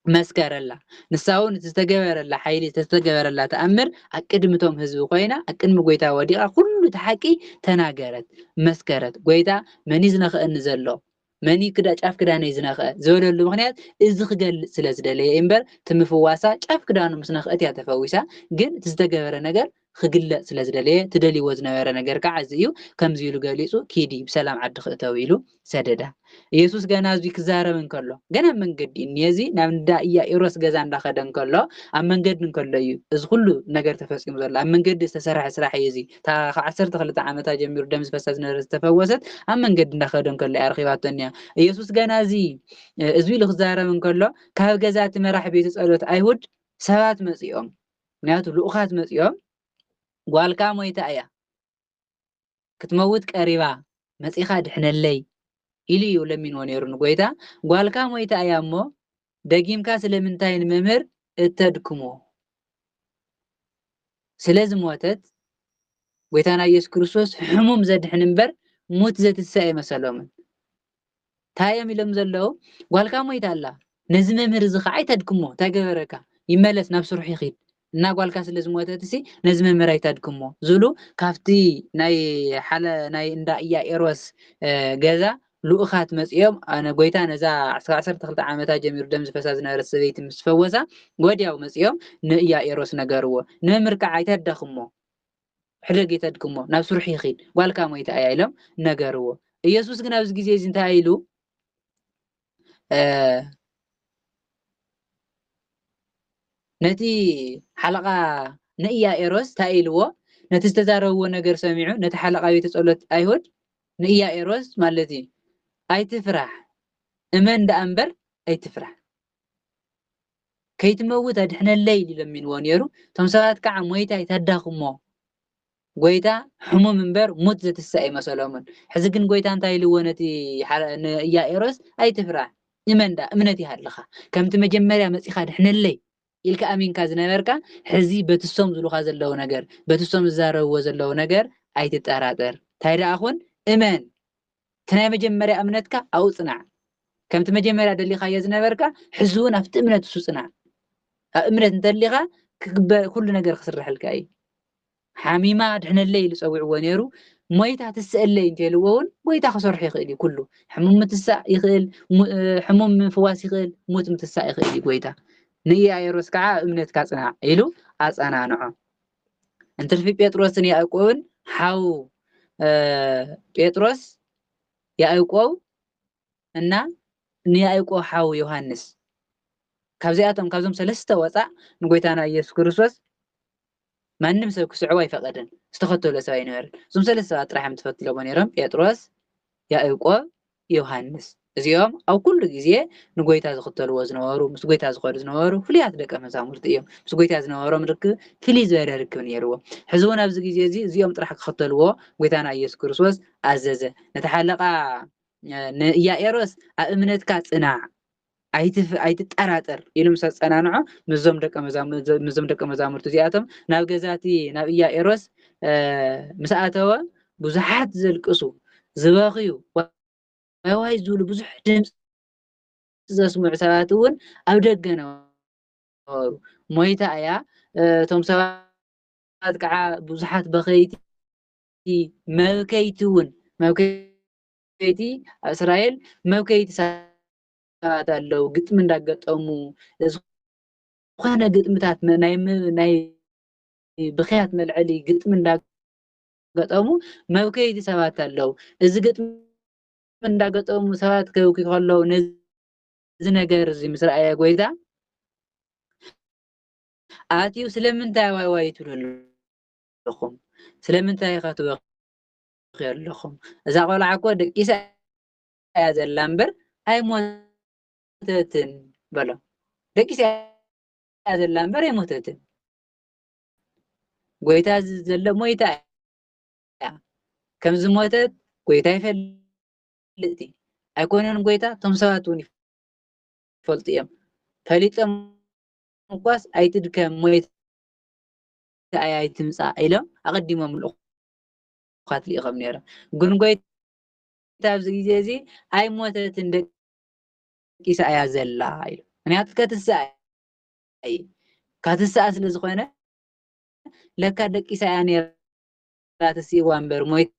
መስከረላ። ንሳ እውን እቲ ዝተገበረላ ሓይሊ፣ ዝተገበረላ ተኣምር ኣብ ቅድሚ እቶም ህዝቢ ኮይና፣ ኣብ ቅድሚ ጎይታ ወዲቓ ኩሉ እቲ ሓቂ ተናገረት፣ መስከረት። ጎይታ መን እዩ ዝነኽአኒ ዘሎ? መን እዩ ክዳ-፣ ጫፍ ክዳነይ ዝነኽአ ዝበለሉ ምኽንያት እዚ ክገልጽ ስለ ዝደለየ እዩ እምበር፣ እቲ ምፍዋሳ ጫፍ ክዳኑ ምስ ነኽአት እያ ተፈዊሳ። ግን እቲ ዝተገበረ ነገር ክግለጽ ስለ ዝደለየ፣ ትደልይዎ ዝነበረ ነገር ከዓ እዚ እዩ። ከምዚ ኢሉ ገሊጹ፣ "ኪዲ፣ ብሰላም ዓዲ ክእተው" ኢሉ ሰደዳ። ኢየሱስ ገና እዚ ክዛረብ እንከሎ፣ ገና ኣብ መንገዲ እዩ እኒኤ፣ እዚ ናብ እንዳ ኢያኢሮስ ገዛ እንዳኸደ እንከሎ፣ ኣብ መንገዲ እንከሎ እዩ እዚ ኩሉ ነገር ተፈጺሙ ዘሎ። ኣብ መንገዲ ዝተሰርሐ ስራሕ እዩ እዚ። እታ ካብ ዓሰርተ ክልተ ዓመታ ጀሚሩ ደም ዝፈሳ ዝነበረ ዝተፈወሰት ኣብ መንገዲ እንዳኸደ እንከሎ እያ ረኺባቶ እኒኣ። ኢየሱስ ገና እዚ፣ እዚ ኢሉ ክዛረብ እንከሎ፣ ካብ ገዛ እቲ መራሕ ቤተ ጸሎት ኣይሁድ ሰባት መጺኦም። ምክንያቱ ልኡኻት መጺኦም፣ "ጓልካ ሞይታ እያ፣ ክትመውት ቀሪባ፣ መጺኻ ድሕነለይ" ኢሉ እዩ ለሚንዎ ነይሩ ንጎይታ። "ጓልካ ሞይታ እያ እሞ ደጊምካ ስለምንታይ ንመምህር እተድክሞ?" ስለ ዝሞተት፣ ጎይታና ኢየሱስ ክርስቶስ ሕሙም ዘድሕን እምበር ሙት ዘትስእ ኣይመሰሎምን። እንታይ እዮም ኢሎም ዘለዉ? "ጓልካ ሞይታ ኣላ፣ ነዚ መምህር እዚ ኸዓ ኣይተድክሞ፣ እንታይ ገበረካ? ይመለስ፣ ናብ ስርሑ ይኺድ። እና ጓልካ ስለ ዝሞተት ሲ ነዚ መምህር ኣይተድክሞ" ዝብሉ ካብቲ ናይ ሓለ-፣ ናይ እንዳ ኢያኢሮስ፣ እ፣ ገዛ ልኡኻት መጺኦም፣ ኣነ ጎይታ ነዛ ዓሰርተ ክልተ ዓመታ ጀሚሩ ደም ዝፈሳ ዝነበረት ሰበይቲ ምስ ፈወሳ፣ ወዲያው መጺኦም ንኢያኢሮስ ነገርዎ። "ንመምህር ከዓ ኣይተዳኽሞ፣ ሕደግ ኣይተድክሞ፣ ናብ ስርሑ ይኺድ፣ ጓልካ ሞይታ እያ" ኢሎም ነገርዎ። ኢየሱስ ግን ኣብዚ ግዜ እዚ እንታይ ኢሉ? እ፣ ነቲ ሓለቓ ንኢያኢሮስ እንታይ ኢልዎ? ነቲ ዝተዛረብዎ ነገር ሰሚዑ፣ ነቲ ሓለቓ ቤተ ጸሎት ኣይሁድ ንኢያኢሮስ ማለት እዩ፣ "ኣይትፍራሕ፣ እመን ደኣ እምበር ኣይትፍራሕ። ከይትመውት ኣድሕነለይ" ኢሉ ለሚንዎ ነይሩ። እቶም ሰባት ከዓ "ሞይታ ኣይተዳኽሞ፣ ጎይታ ሕሙም እምበር ሙት ዘትስእ ኣይመሰሎምን። ሕዚ ግን ጎይታ እንታይ ኢልዎ ነቲ ሓ-፣ ንኢያኢሮስ? "ኣይትፍራሕ፣ እመን ደኣ፣ እምነት ይሃልኻ። ከምቲ መጀመርያ መጺኻ ድሕነለይ ኢልካ ኣሚንካ ዝነበርካ፣ ሕዚ በቲ እሶም ዝብሉኻ ዘለዉ ነገር፣ በቲ እሶም ዝዛረብዎ ዘለዉ ነገር ኣይትጠራጠር። እንታይ ደኣ ኩን፣ እመን። እቲ ናይ መጀመርያ እምነትካ ኣብኡ ጽናዕ። ከምቲ መጀመርያ ደሊኻዮ ዝነበርካ፣ ሕዚ እውን ኣብቲ እምነት እሱ ጽናዕ። ኣብ እምነት እንተሊኻ፣ ክግበር፣ ኩሉ ነገር ክስረሐልካ እዩ። ሓሚማ ድሕነለይ" ኢሉ ጸዊዕዎ ነይሩ። "ሞይታ ትስእለይ" እንተልዎ እውን፣ ጎይታ ክሰርሖ ይኽእል እዩ ኩሉ። ሕሙም ምትሳእ ይኽእል፣ ሙ-፣ እ፣ ሕሙም ምፍዋስ ይኽእል፣ ሙት ምትሳእ ይኽእል እዩ ጎይታ። ንኢያኢሮስ ከዓ "ኣብ እምነትካ ጽናዕ" ኢሉ ኣጸናንዖ። እንትርፊ ጴጥሮስን ያዕቆብን ሓው፣ እ፣ ጴጥሮስ፣ ያዕቆብ እና ንያዕቆብ ሓው ዮሃንስ፣ ካብዚኣቶም፣ ካብዞም ሰለስተ ወጻእ ንጎይታና ኢየሱስ ክርስቶስ ማንም ሰብ ክስዕቦ ኣይፈቐደን፣ ዝተኸተሎ ሰብ ኣይነበረን። እዞም ሰለስተ ሰባት ጥራሕ እዮም ተፈትሎሞ ነይሮም፣ ጴጥሮስ፣ ያዕቆብ፣ ዮሃንስ። እዚኦም ኣብ ኩሉ ግዜ ንጎይታ ዝኽተልዎ ዝነበሩ፣ ምስ ጎይታ ዝኸዱ ዝነበሩ ፍሉያት ደቀ መዛሙርቲ እዮም። ምስ ጎይታ ዝነበሮም ርክብ ፍልይ ዝበለ ርክብ ነይርዎም። ሕዚ እውን ኣብዚ ግዜ እዚ እዚኦም ጥራሕ ክኽተልዎ ጎይታና ኢየሱስ ክርስቶስ ኣዘዘ። ነቲ ሓለቓ፣ እ፣ ንኢያኢሮስ "ኣብ እምነትካ ጽናዕ፣ ኣይትፍ-፣ ኣይትጠራጠር" ኢሉ ምስ ኣጸናንዖ፣ ምስዞም ደቀ መዛሙ-፣ ምስዞም ደቀ መዛሙርቲ እዚኣቶም ናብ ገዛቲ፣ ናብ ኢያኢሮስ፣ እ፣ ምስ ኣተወ፣ ብዙሓት ዘልቅሱ፣ ዝበኽዩ፣ ዋይ ዋይ ዝብሉ ብዙሕ ድምፂ ዘስምዑ ሰባት እውን ኣብ ደገ ነበሩ። "ሞይታ እያ፣ እ፣ እቶም ሰባት ከዓ ብዙሓት በኸይቲ፣ መብከይቲ እውን፣ መብከይቲ ኣብ እስራኤል መብከይቲ ሰባት ኣለዉ፣ ግጥሚ እንዳገጠሙ፣ ዝኾነ ግጥምታት መ-፣ ናይ ም-፣ ናይ ብኽያት መልዐሊ ግጥሚ እንዳገጠሙ መብከይቲ ሰባት ኣለዉ። እዚ ግጥሚ እንዳገጠሙ ሰባት ከብኪ ከለዉ፣ ነዚ ነገር እዚ ምስ ረኣየ ጎይታ ኣትዩ፣ "ስለምንታይ ዋይ ዋይ ትብሉ ኣለኹም? ስለምንታይ ኸ ትበኽዩ ኣለኹም? እዛ ቆልዓ እኮ ደቂሳ እያ ዘላ እምበር ኣይሞተትን" በሎ። "ደቂሳ እያ ዘላ እምበር ኣይሞተትን። ጎይታ እዚ ዘሎ ሞይታ እያ። ከም ዝሞተት ጎይታ ይፈልጥ እዩ። ኣይኮነን ጎይታ፣ እቶም ሰባት እውን ይፈልጡ እዮም። ፈሊጦም እኳስ ኣይትድከም፣ ሞይታ እያ ኣይትምጻእ" ኢሎም ኣቐዲሞም ልኡኻት ልኢኾም ነይሮም። ግን ጎይታ ኣብዚ ግዜ እዚ "ኣይሞተትን፣ ደቂሳ እያ ዘላ" ኢሉ። ምክንያቱ ከትስኣ እዩ። ካትስኣ ስለ ዝኾነ ለካ ደቂሳ እያ ነይራ ተስእዋ እምበር ሞይታ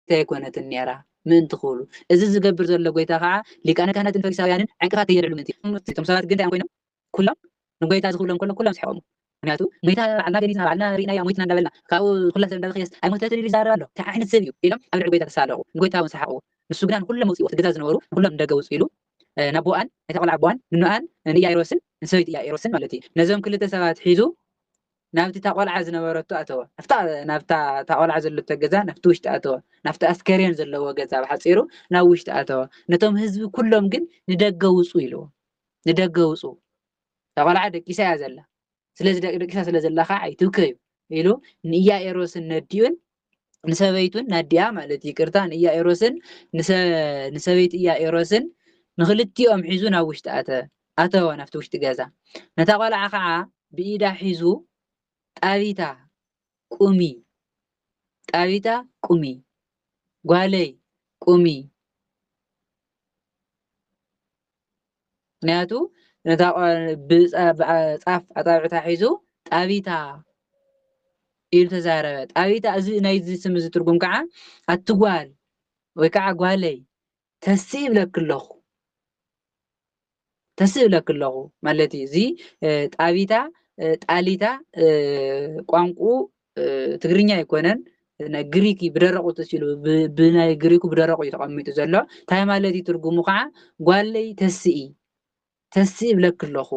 ኣይኮነትን ነይራ ምእንቲ ክብሉ። እዚ ዝገብር ዘሎ ጎይታ ከዓ ሊቃነ ካህናትን ፈሪሳውያንን ዕንቅፋት ከየልዕሉ ምእንቲ። እቶም ሰባት ግን እንታይ እዮም ኮይኖም? ኩሎም ንጎይታ እዚ ክብሎም ከሎ ኩሎም ስሒቖም። ምክንያቱ ሞይታ ባዕልና ገኒዝና ባዕልና ርኢናያ ሞይትና እንዳበልና ካብኡ ኩላ ሰብ እንዳበኸየስ ኣይሞተትን ኢሉ ይዛረብ ኣሎ። እንታይ ዓይነት ሰብ እዩ? ኢሎም ኣብ ልዕሊ ጎይታ ተሳለቑ። ንጎይታ እውን ሰሓቕዎ። ንሱ ግና ንኩሎም ኣውፅኡ፣ እቲ ገዛ ዝነበሩ ንኩሎም ንደገ ውፁ ኢሉ ናቦኣን ናይታ ቆልዓ ኣቦኣን ንኖኣን ንኢያኢሮስን ንሰበይቲ ኢያኢሮስን ማለት እዩ። ነዞም ክልተ ሰባት ሒዙ ናብቲ እታ ቆልዓ ዝነበረቶ ኣተወ። ኣብታ ናብታ እታ ቆልዓ ዘለቶ ገዛ ናብቲ ውሽጢ ኣተወ። ናብቲ ኣስከሬን ዘለዎ ገዛ ብሓፂሩ ናብ ውሽጢ ኣተወ። ነቶም ህዝቢ ኩሎም ግን ንደገ ውፁ ኢልዎ። ንደገ ውፁ። እታ ቆልዓ ደቂሳ እያ ዘላ። ስለዚ ደቂሳ ስለ ዘላ ከዓ ኣይትብከዩ ኢሉ ንኢያኢሮስን ነዲኡን ንሰበይቱን ናዲኣ ማለት ይቅርታ ንኢያኢሮስን ንሰበይቲ ኢያኢሮስን ንክልቲኦም ሒዙ ናብ ውሽጢ ኣተ ኣተወ ናብቲ ውሽጢ ገዛ። ነታ ቆልዓ ከዓ ብኢዳ ሒዙ ጣቢታ ቁሚ፣ ጣቢታ ቁሚ፣ ጓለይ ቁሚ። ምክንያቱ ነታ ጻፍ ኣጻብዕታ ሒዙ ጣቢታ ኢሉ ተዛረበ። ጣቢታ እዚ ናይዚ ስም እዚ ትርጉም ከዓ ኣቲ ጓል ወይ ከዓ ጓለይ ተስኢ ይብለኪ ኣለኹ። ተስኢ ይብለኪ ኣለኹ ማለት እዩ። እዚ ጣቢታ ጣሊታ ቋንቁ ትግርኛ ኣይኮነን፣ ናይ ግሪክ እዩ። ብደረቁ ተሲሉ ብናይ ግሪኩ ብደረቁ እዩ ተቐሚጡ ዘሎ። እንታይ ማለት እዩ ትርጉሙ ከዓ ጓለይ ተስኢ፣ ተስኢ ይብለኪ ኣለኹ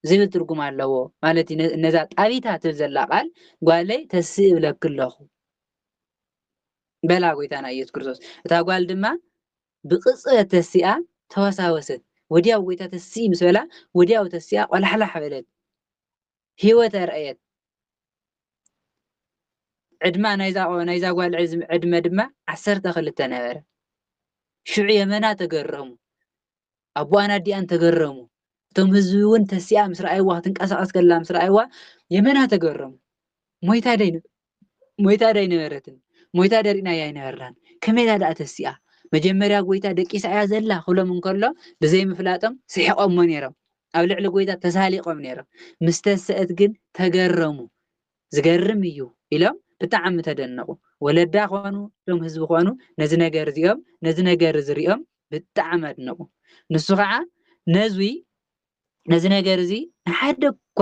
ዝብል ትርጉም ኣለዎ ማለት እዩ። ነዛ ጣቢታ ትብል ዘላ ቃል ጓለይ ተስኢ ይብለኪ ኣለኹ በላ ጎይታና ኢየሱስ ክርስቶስ። እታ ጓል ድማ ብቅጽበት ተሲኣ ተወሳወሰት። ወዲያው ጎይታ ተስኢ ምስ በላ ወዲያው ተሲኣ ቆላሕላሕ በለት። ህይወት ኣርአየት። ዕድማ ናይዛ ናይዛ ጓል ዕድመ ድማ ዓሰርተ ክልተ ነበረ። ሽዑ የመና ተገረሙ። ኣቦኣን ኣዲኣን ተገረሙ። እቶም ህዝቢ እውን ተሲኣ ምስ ረኣይዋ፣ ክትንቀሳቐስ ከላ ምስ ረኣይዋ የመና ተገረሙ። ሞይታ ዶ ኣይነበረትን? ሞይታ ዶ ኣይነበራን? ከመይ ኢላ ደኣ ተሲኣ? መጀመርያ ጎይታ ደቂሳ እያ ዘላ ክብሎም እንከሎ ብዘይምፍላጦም ስሒቖሞ ነይሮም። ኣብ ልዕሊ ጎይታ ተሳሊቖም ነይሮም። ምስ ተሰእት ግን ተገረሙ። ዝገርም እዩ ኢሎም ብጣዕሚ ተደነቑ። ወለዳ ኾኑ እቶም ህዝቢ ኾኑ ነዚ ነገር እዚኦም ነዚ ነገር እዚ ሪኦም ብጣዕሚ ኣድነቑ። ንሱ ኸዓ ነዚ ነዚ ነገር እዚ ንሓደ እኳ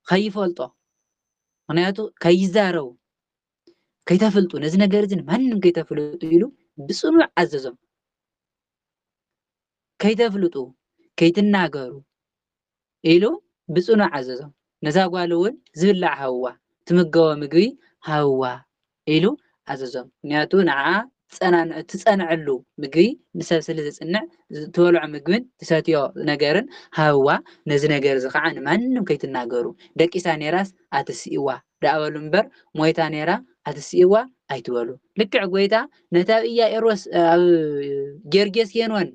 ከይፈልጦ፣ ምኽንያቱ ከይዛረቡ፣ ከይተፍልጡ፣ ነዚ ነገር እዚ ንማንም ከይተፍልጡ ኢሉ ብጽኑዕ ኣዘዞም። ከይተፍልጡ፣ ከይትናገሩ ኢሉ ብጽኑዕ ኣዘዞም። ነዛ ጓል እውን ዝብላዕ ሃብዋ፣ ትምገቦ ምግቢ ሃብዋ ኢሉ ኣዘዞም። ምኽንያቱ ንዓ ትጸናን-፣ ትጸንዐሉ ምግቢ ንሰብ ስለ ዘጽንዕ፣ ትበልዖ ምግብን ትሰትዮ ነገርን ሃብዋ። ነዚ ነገር እዚ ከዓ ንማንም ከይትናገሩ። ደቂሳ ነይራስ ኣትስእዋ ደኣ በሉ እምበር፣ ሞይታ ነይራ ኣትስእዋ ኣይትበሉ። ልክዕ ጎይታ ነቲ ኣብ ኢያኢሮስ፣ ኣብ ጌርጌሴኖን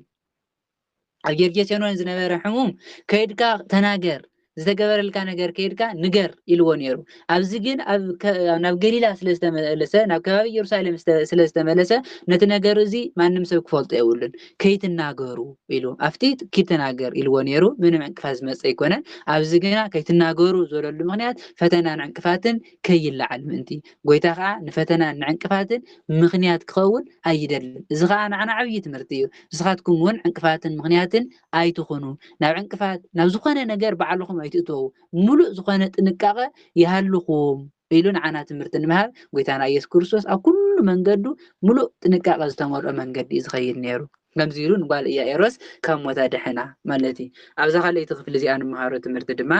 ኣብ ጌርጌሴኖን ዝነበረ ሕሙም ከይድካ ተናገር፣ ዝተገበረልካ ነገር ከይድካ ንገር ኢልዎ ነይሩ። ኣብዚ ግን ኣብ ከ-፣ ናብ ገሊላ ስለ ዝተመለሰ፣ ናብ ከባቢ ኢየሩሳሌም ስተ-፣ ስለ ዝተመለሰ ነቲ ነገር እዚ ማንም ሰብ ክፈልጦ የብሉን። ከይትናገሩ ኢሉ፣ ኣብቲ ኪድ ተናገር ኢልዎ ነይሩ። ምንም ዕንቅፋት ዝመጽእ ኣይኮነን። ኣብዚ ግና ከይትናገሩ ዝበለሉ ምኽንያት ፈተናን ዕንቅፋትን ከይለዓል ምእንቲ። ጎይታ ኸዓ ንፈተናን ንዕንቅፋትን ምኽንያት ክኸውን ኣይደልን። እዚ ኸዓ ንዓና ዓብዪ ትምህርቲ እዩ። ንስኻትኩም እውን ዕንቅፋትን ምኽንያትን ኣይትኹኑ። ናብ ዕንቅፋት፣ ናብ ዝኾነ ነገር ባዕልኹም ኣይትእተዉ። ምሉእ ዝኾነ ጥንቃቐ ይሃልኹም ኢሉ ንዓና ትምህርቲ ንምሃብ ጎይታና ኢየሱስ ክርስቶስ ኣብ ኩሉ መንገዱ ምሉእ ጥንቃቐ ዝተመልኦ መንገዲ እዩ ዝኸይድ ነይሩ። ከምዚ ኢሉ ንጓል ኢያኢሮስ ካብ ሞታ ደሐና ማለት እዩ። ኣብዛ ካልኣይቲ ክፍሊ እዚኣ ንምሃሮ ትምህርቲ ድማ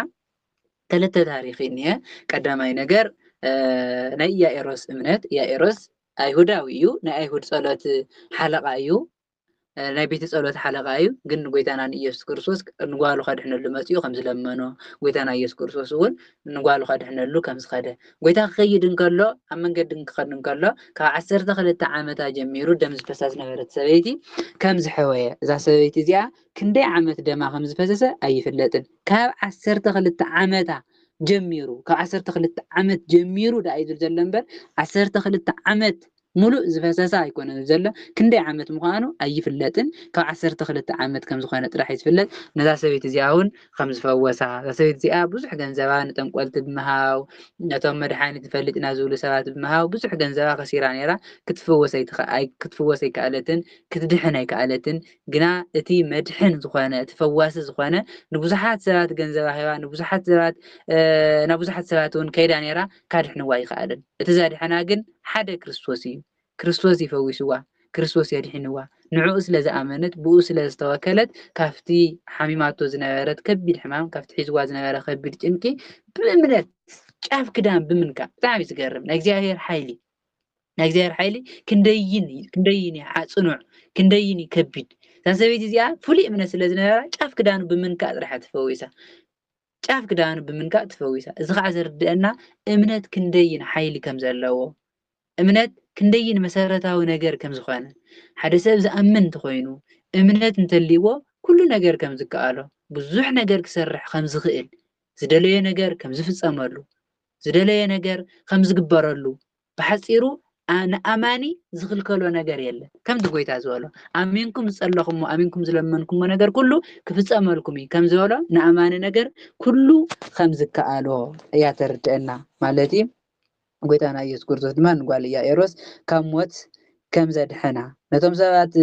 ክልተ ታሪኽ እዩ እኒሀ። ቀዳማይ ነገር፣ እ፣ ናይ ኢያኢሮስ እምነት። ኢያኢሮስ ኣይሁዳዊ እዩ። ናይ ኣይሁድ ጸሎት ሓለቓ እዩ። እ፣ ናይ ቤተ ጸሎት ሓለቓ እዩ። ግን ንጎይታና ንኢየሱስ ክርስቶስ ንጓሉ ከድሕነሉ መጺኡ ከም ዝለመኖ፣ ጎይታና ኢየሱስ ክርስቶስ እውን ንጓሉ ከድሕነሉ ከም ዝኸደ፣ ጎይታ ክኸይድ እንከሎ፣ ኣብ መንገዲ ክኸድ እንከሎ፣ ካብ ዓሰርተ ክልተ ዓመታ ጀሚሩ ደም ዝፈሳ ዝነበረት ሰበይቲ ከም ዝሐወየ፣ እዛ ሰበይቲ እዚኣ ክንደይ ዓመት ደማ ከም ዝፈሰሰ ኣይፍለጥን። ካብ ዓሰርተ ክልተ ዓመታ ጀሚሩ፣ ካብ ዓሰርተ ክልተ ዓመት ጀሚሩ ደኣ እዩ ዝብል ዘሎ እምበር፣ ዓሰርተ ክልተ ዓመት ሙሉእ ዝፈሰሰ ኣይኮነን ዘሎ። ክንደይ ዓመት ምዃኑ ኣይፍለጥን። ካብ ዓሰርተ ክልተ ዓመት ከም ዝኾነ ጥራሕ እዩ ዝፍለጥ። ነዛ ሰበይቲ እዚኣ እውን ከም ዝፈወሳ፣ እዛ ሰበይቲ እዚኣ ብዙሕ ገንዘባ ንጠንቆልቲ ብምሃብ፣ ነቶም መድሓኒት ንፈልጥ ኢና ዝብሉ ሰባት ብምሃብ ብዙሕ ገንዘባ ከሲራ ነይራ። ክትፍወስ ኣይትኸ-፣ ኣይ-፣ ክትፍወስ ኣይከኣለትን፣ ክትድሕን ኣይከኣለትን። ግና እቲ መድሕን ዝኾነ፣ እቲ ፈዋሲ ዝኾነ፣ ንብዙሓት ሰባት ገንዘባ ሂባ፣ ንብዙሓት ሰባት፣ እ፣ ናብ ብዙሓት ሰባት እውን ከይዳ ነይራ፣ ካድሕንዋ ኣይከኣልን። እቲ ዘድሐና ግን ሓደ ክርስቶስ እዩ። ክርስቶስ ይፈዊስዋ፣ ክርስቶስ የድሕንዋ። ንዕኡ ስለ ዝኣመነት፣ ብኡ ስለ ዝተወከለት፣ ካብቲ ሓሚማቶ ዝነበረት ከቢድ ሕማም፣ ካብቲ ሒዝዋ ዝነበረ ከቢድ ጭንቂ ብእምነት ጫፍ ክዳን ብምንካእ፣ ብጣዕሚ እዩ ዝገርም። ናይ እግዚኣብሔር ሓይሊ፣ ናይ እግዚኣብሔር ሓይሊ ክንደይን እዩ፣ ክንደይን እዩ ሓ-፣ ጽኑዕ፣ ክንደይን እዩ ከቢድ። እዛ ሰበይቲ እዚኣ ፍሉይ እምነት ስለ ዝነበራ፣ ጫፍ ክዳኑ ብምንካእ ጥራሕ እያ ተፈዊሳ። ጫፍ ክዳኑ ብምንካእ ተፈዊሳ። እዚ ከዓ ዘርድአና እምነት ክንደይን ሓይሊ ከም ዘለዎ፣ እምነት ክንደይን መሰረታዊ ነገር ከም ዝኾነ፣ ሓደ ሰብ ዝኣምን እንተኾይኑ፣ እምነት እንተልይዎ፣ ኩሉ ነገር ከም ዝከኣሎ፣ ብዙሕ ነገር ክሰርሕ ከም ዝኽእል፣ ዝደለዮ ነገር ከም ዝፍጸመሉ፣ ዝደለዮ ነገር ከም ዝግበረሉ፣ ብሓጺሩ፣ ኣ-፣ ንኣማኒ ዝኽልከሎ ነገር የለን። ከምቲ ጎይታ ዝበሎ፣ "ኣሚንኩም ዝጸለኹሞ፣ ኣሚንኩም ዝለመንኩሞ ነገር ኩሉ ክፍጸመልኩም እዩ" ከም ዝበሎ፣ ንኣማኒ ነገር ኩሉ ከም ዝከኣሎ እያ ተርድአና ማለት እዩ። ጎይታና ኢየሱስ ክርስቶስ ድማ ንጓል ኢያኢሮስ ካብ ሞት ከም ዘድሐና፣ ነቶም ሰባት፣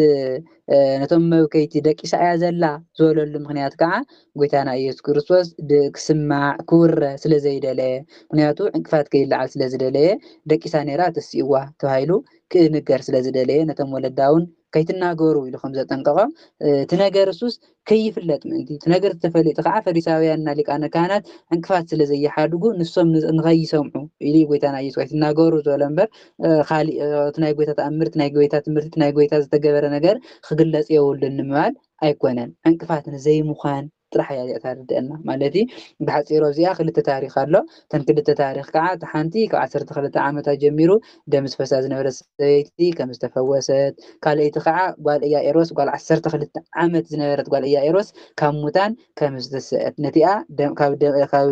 እ፣ ነቶም መብከይቲ ደቂሳ እያ ዘላ ዝበለሉ ምኽንያት ከዓ፣ ጎይታና ኢየሱስ ክርስቶስ ድ-፣ ክስማዕ፣ ክውረ ስለ ዘይደለየ፣ ምኽንያቱ ዕንቅፋት ከይለዓል ስለ ዝደለየ፣ ደቂሳ ነይራ ተሲእዋ ተባሂሉ ክንገር ስለ ዝደለየ፣ ነቶም ወለዳ እውን ከይትናገሩ ኢሉ ከም ዘጠንቀቖም፣ እ፣ እቲ ነገር እሱስ ከይፍለጥ ምእንቲ፣ እቲ ነገር ተፈሊጡ ከዓ ፈሪሳውያንና ሊቃነ ካህናት ዕንቅፋት ስለ ዘይሓድጉ፣ ንሶም ን-፣ ንኸይሰምዑ ኢሉ እዩ ጎይታና ኢየሱስ ኣይትናገሩ ዝበሎ እምበር፣ እ፣ ካሊእ፣ እ፣ እቲ ናይ ጎይታ ተኣምር፣ እቲ ናይ ጎይታ ትምህርቲ፣ እቲ ናይ ጎይታ ዝተገበረ ነገር ክግለጽ የብሉን ንምባል ኣይኮነን። ዕንቅፋት ንዘይምዃን ጥራሕ እያ እዚኣ ተርድአና። ማለት እዩ፣ ብሓጺሩ ኣብዚኣ ክልተ ታሪኽ ኣሎ። እተን ክልተ ታሪኽ ከዓ፣ እታ ሓንቲ ካብ ዓሰርተ ክልተ ዓመታ ጀሚሩ ደም ዝፈሳ ዝነበረት ሰበይቲ ከም ዝተፈወሰት፣ ካልኣይቲ ከዓ ጓል ኢያኢሮስ፣ ጓል ዓሰርተ ክልተ ዓመት ዝነበረት ጓል ኢያኢሮስ ካብ ሙታን ከም ዝተሰአት፣ ነቲኣ ደም፣ ካብ ደ-፣ ካብ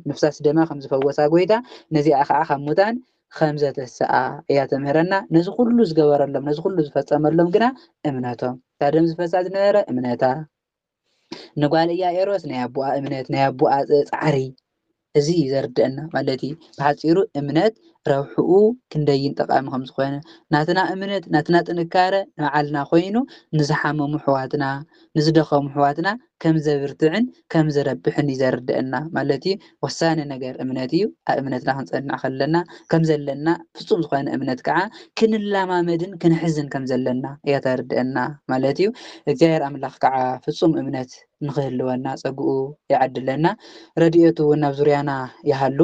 ምፍሳስ ደማ ከም ዝፈወሳ ጎይታ፣ ነዚኣ ከዓ ካብ ሙታን ከም ዘተሰኣ እያ ተምህረና። ነዚ ኩሉ ዝገበረሎም፣ ነዚ ኩሉ ዝፈጸመሎም ግና እምነቶም። እታ ደም ዝፈሳ ዝነበረ እምነታ፣ ንጓል ኢያኢሮስ ናይ ኣቦኣ እምነት፣ ናይ ኣቦኣ ጸ-፣ ጻዕሪ፣ እዚ እዩ ዘርድአና ማለት እዩ። ብሓጺሩ እምነት ረብሕኡ ክንደይን ጠቓሚ ከም ዝኾነ፣ ናትና እምነት፣ ናትና ጥንካረ ንባዕልና ኮይኑ፣ ንዝሓመሙ ኣሕዋትና፣ ንዝደኸሙ ኣሕዋትና ከም ዘብርትዕን ከም ዘረብሕን እዩ ዘርድአና ማለት እዩ። ወሳኒ ነገር እምነት እዩ። ኣብ እምነትና ክንጸንዕ ከለና፣ ከም ዘለና ፍጹም ዝኾነ እምነት ከዓ ክንለማመድን ክንሕዝን ከም ዘለና እያ ተርድአና ማለት እዩ። እግዚኣብሔር ኣምላኽ ከዓ ፍጹም እምነት ንኽህልወና ጸግኡ ይዓድለና። ረድኤቱ እውን ናብ ዙርያና ይሃሉ።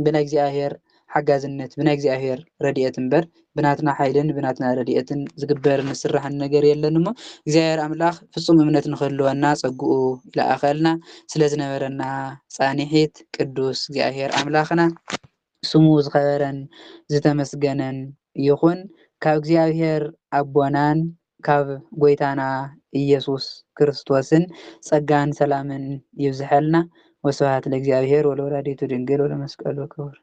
ብናይ እግዚኣብሔር ሓጋዝነት፣ ብናይ እግዚኣብሔር ረድኤት እምበር፣ ብናትና ሓይልን ብናትና ረድኤትን ዝግበርን ዝስራሕን ነገር የለን እሞ፣ እግዚኣብሔር ኣምላኽ ፍጹም እምነት ንኽህልወና ጸግኡ ይልኣኸልና። ስለ ዝነበረና ጻንሒት ቅዱስ እግዚኣብሔር ኣምላኽና ስሙ ዝኸበረን ዝተመስገነን ይኹን። ካብ እግዚኣብሔር ኣቦናን ካብ ጎይታና ኢየሱስ ክርስቶስን ጸጋን ሰላምን ይብዝሐልና። ወስብሐት ለእግዚኣብሔር ወለወላዲቱ ድንግል ወለመስቀሉ ክቡር።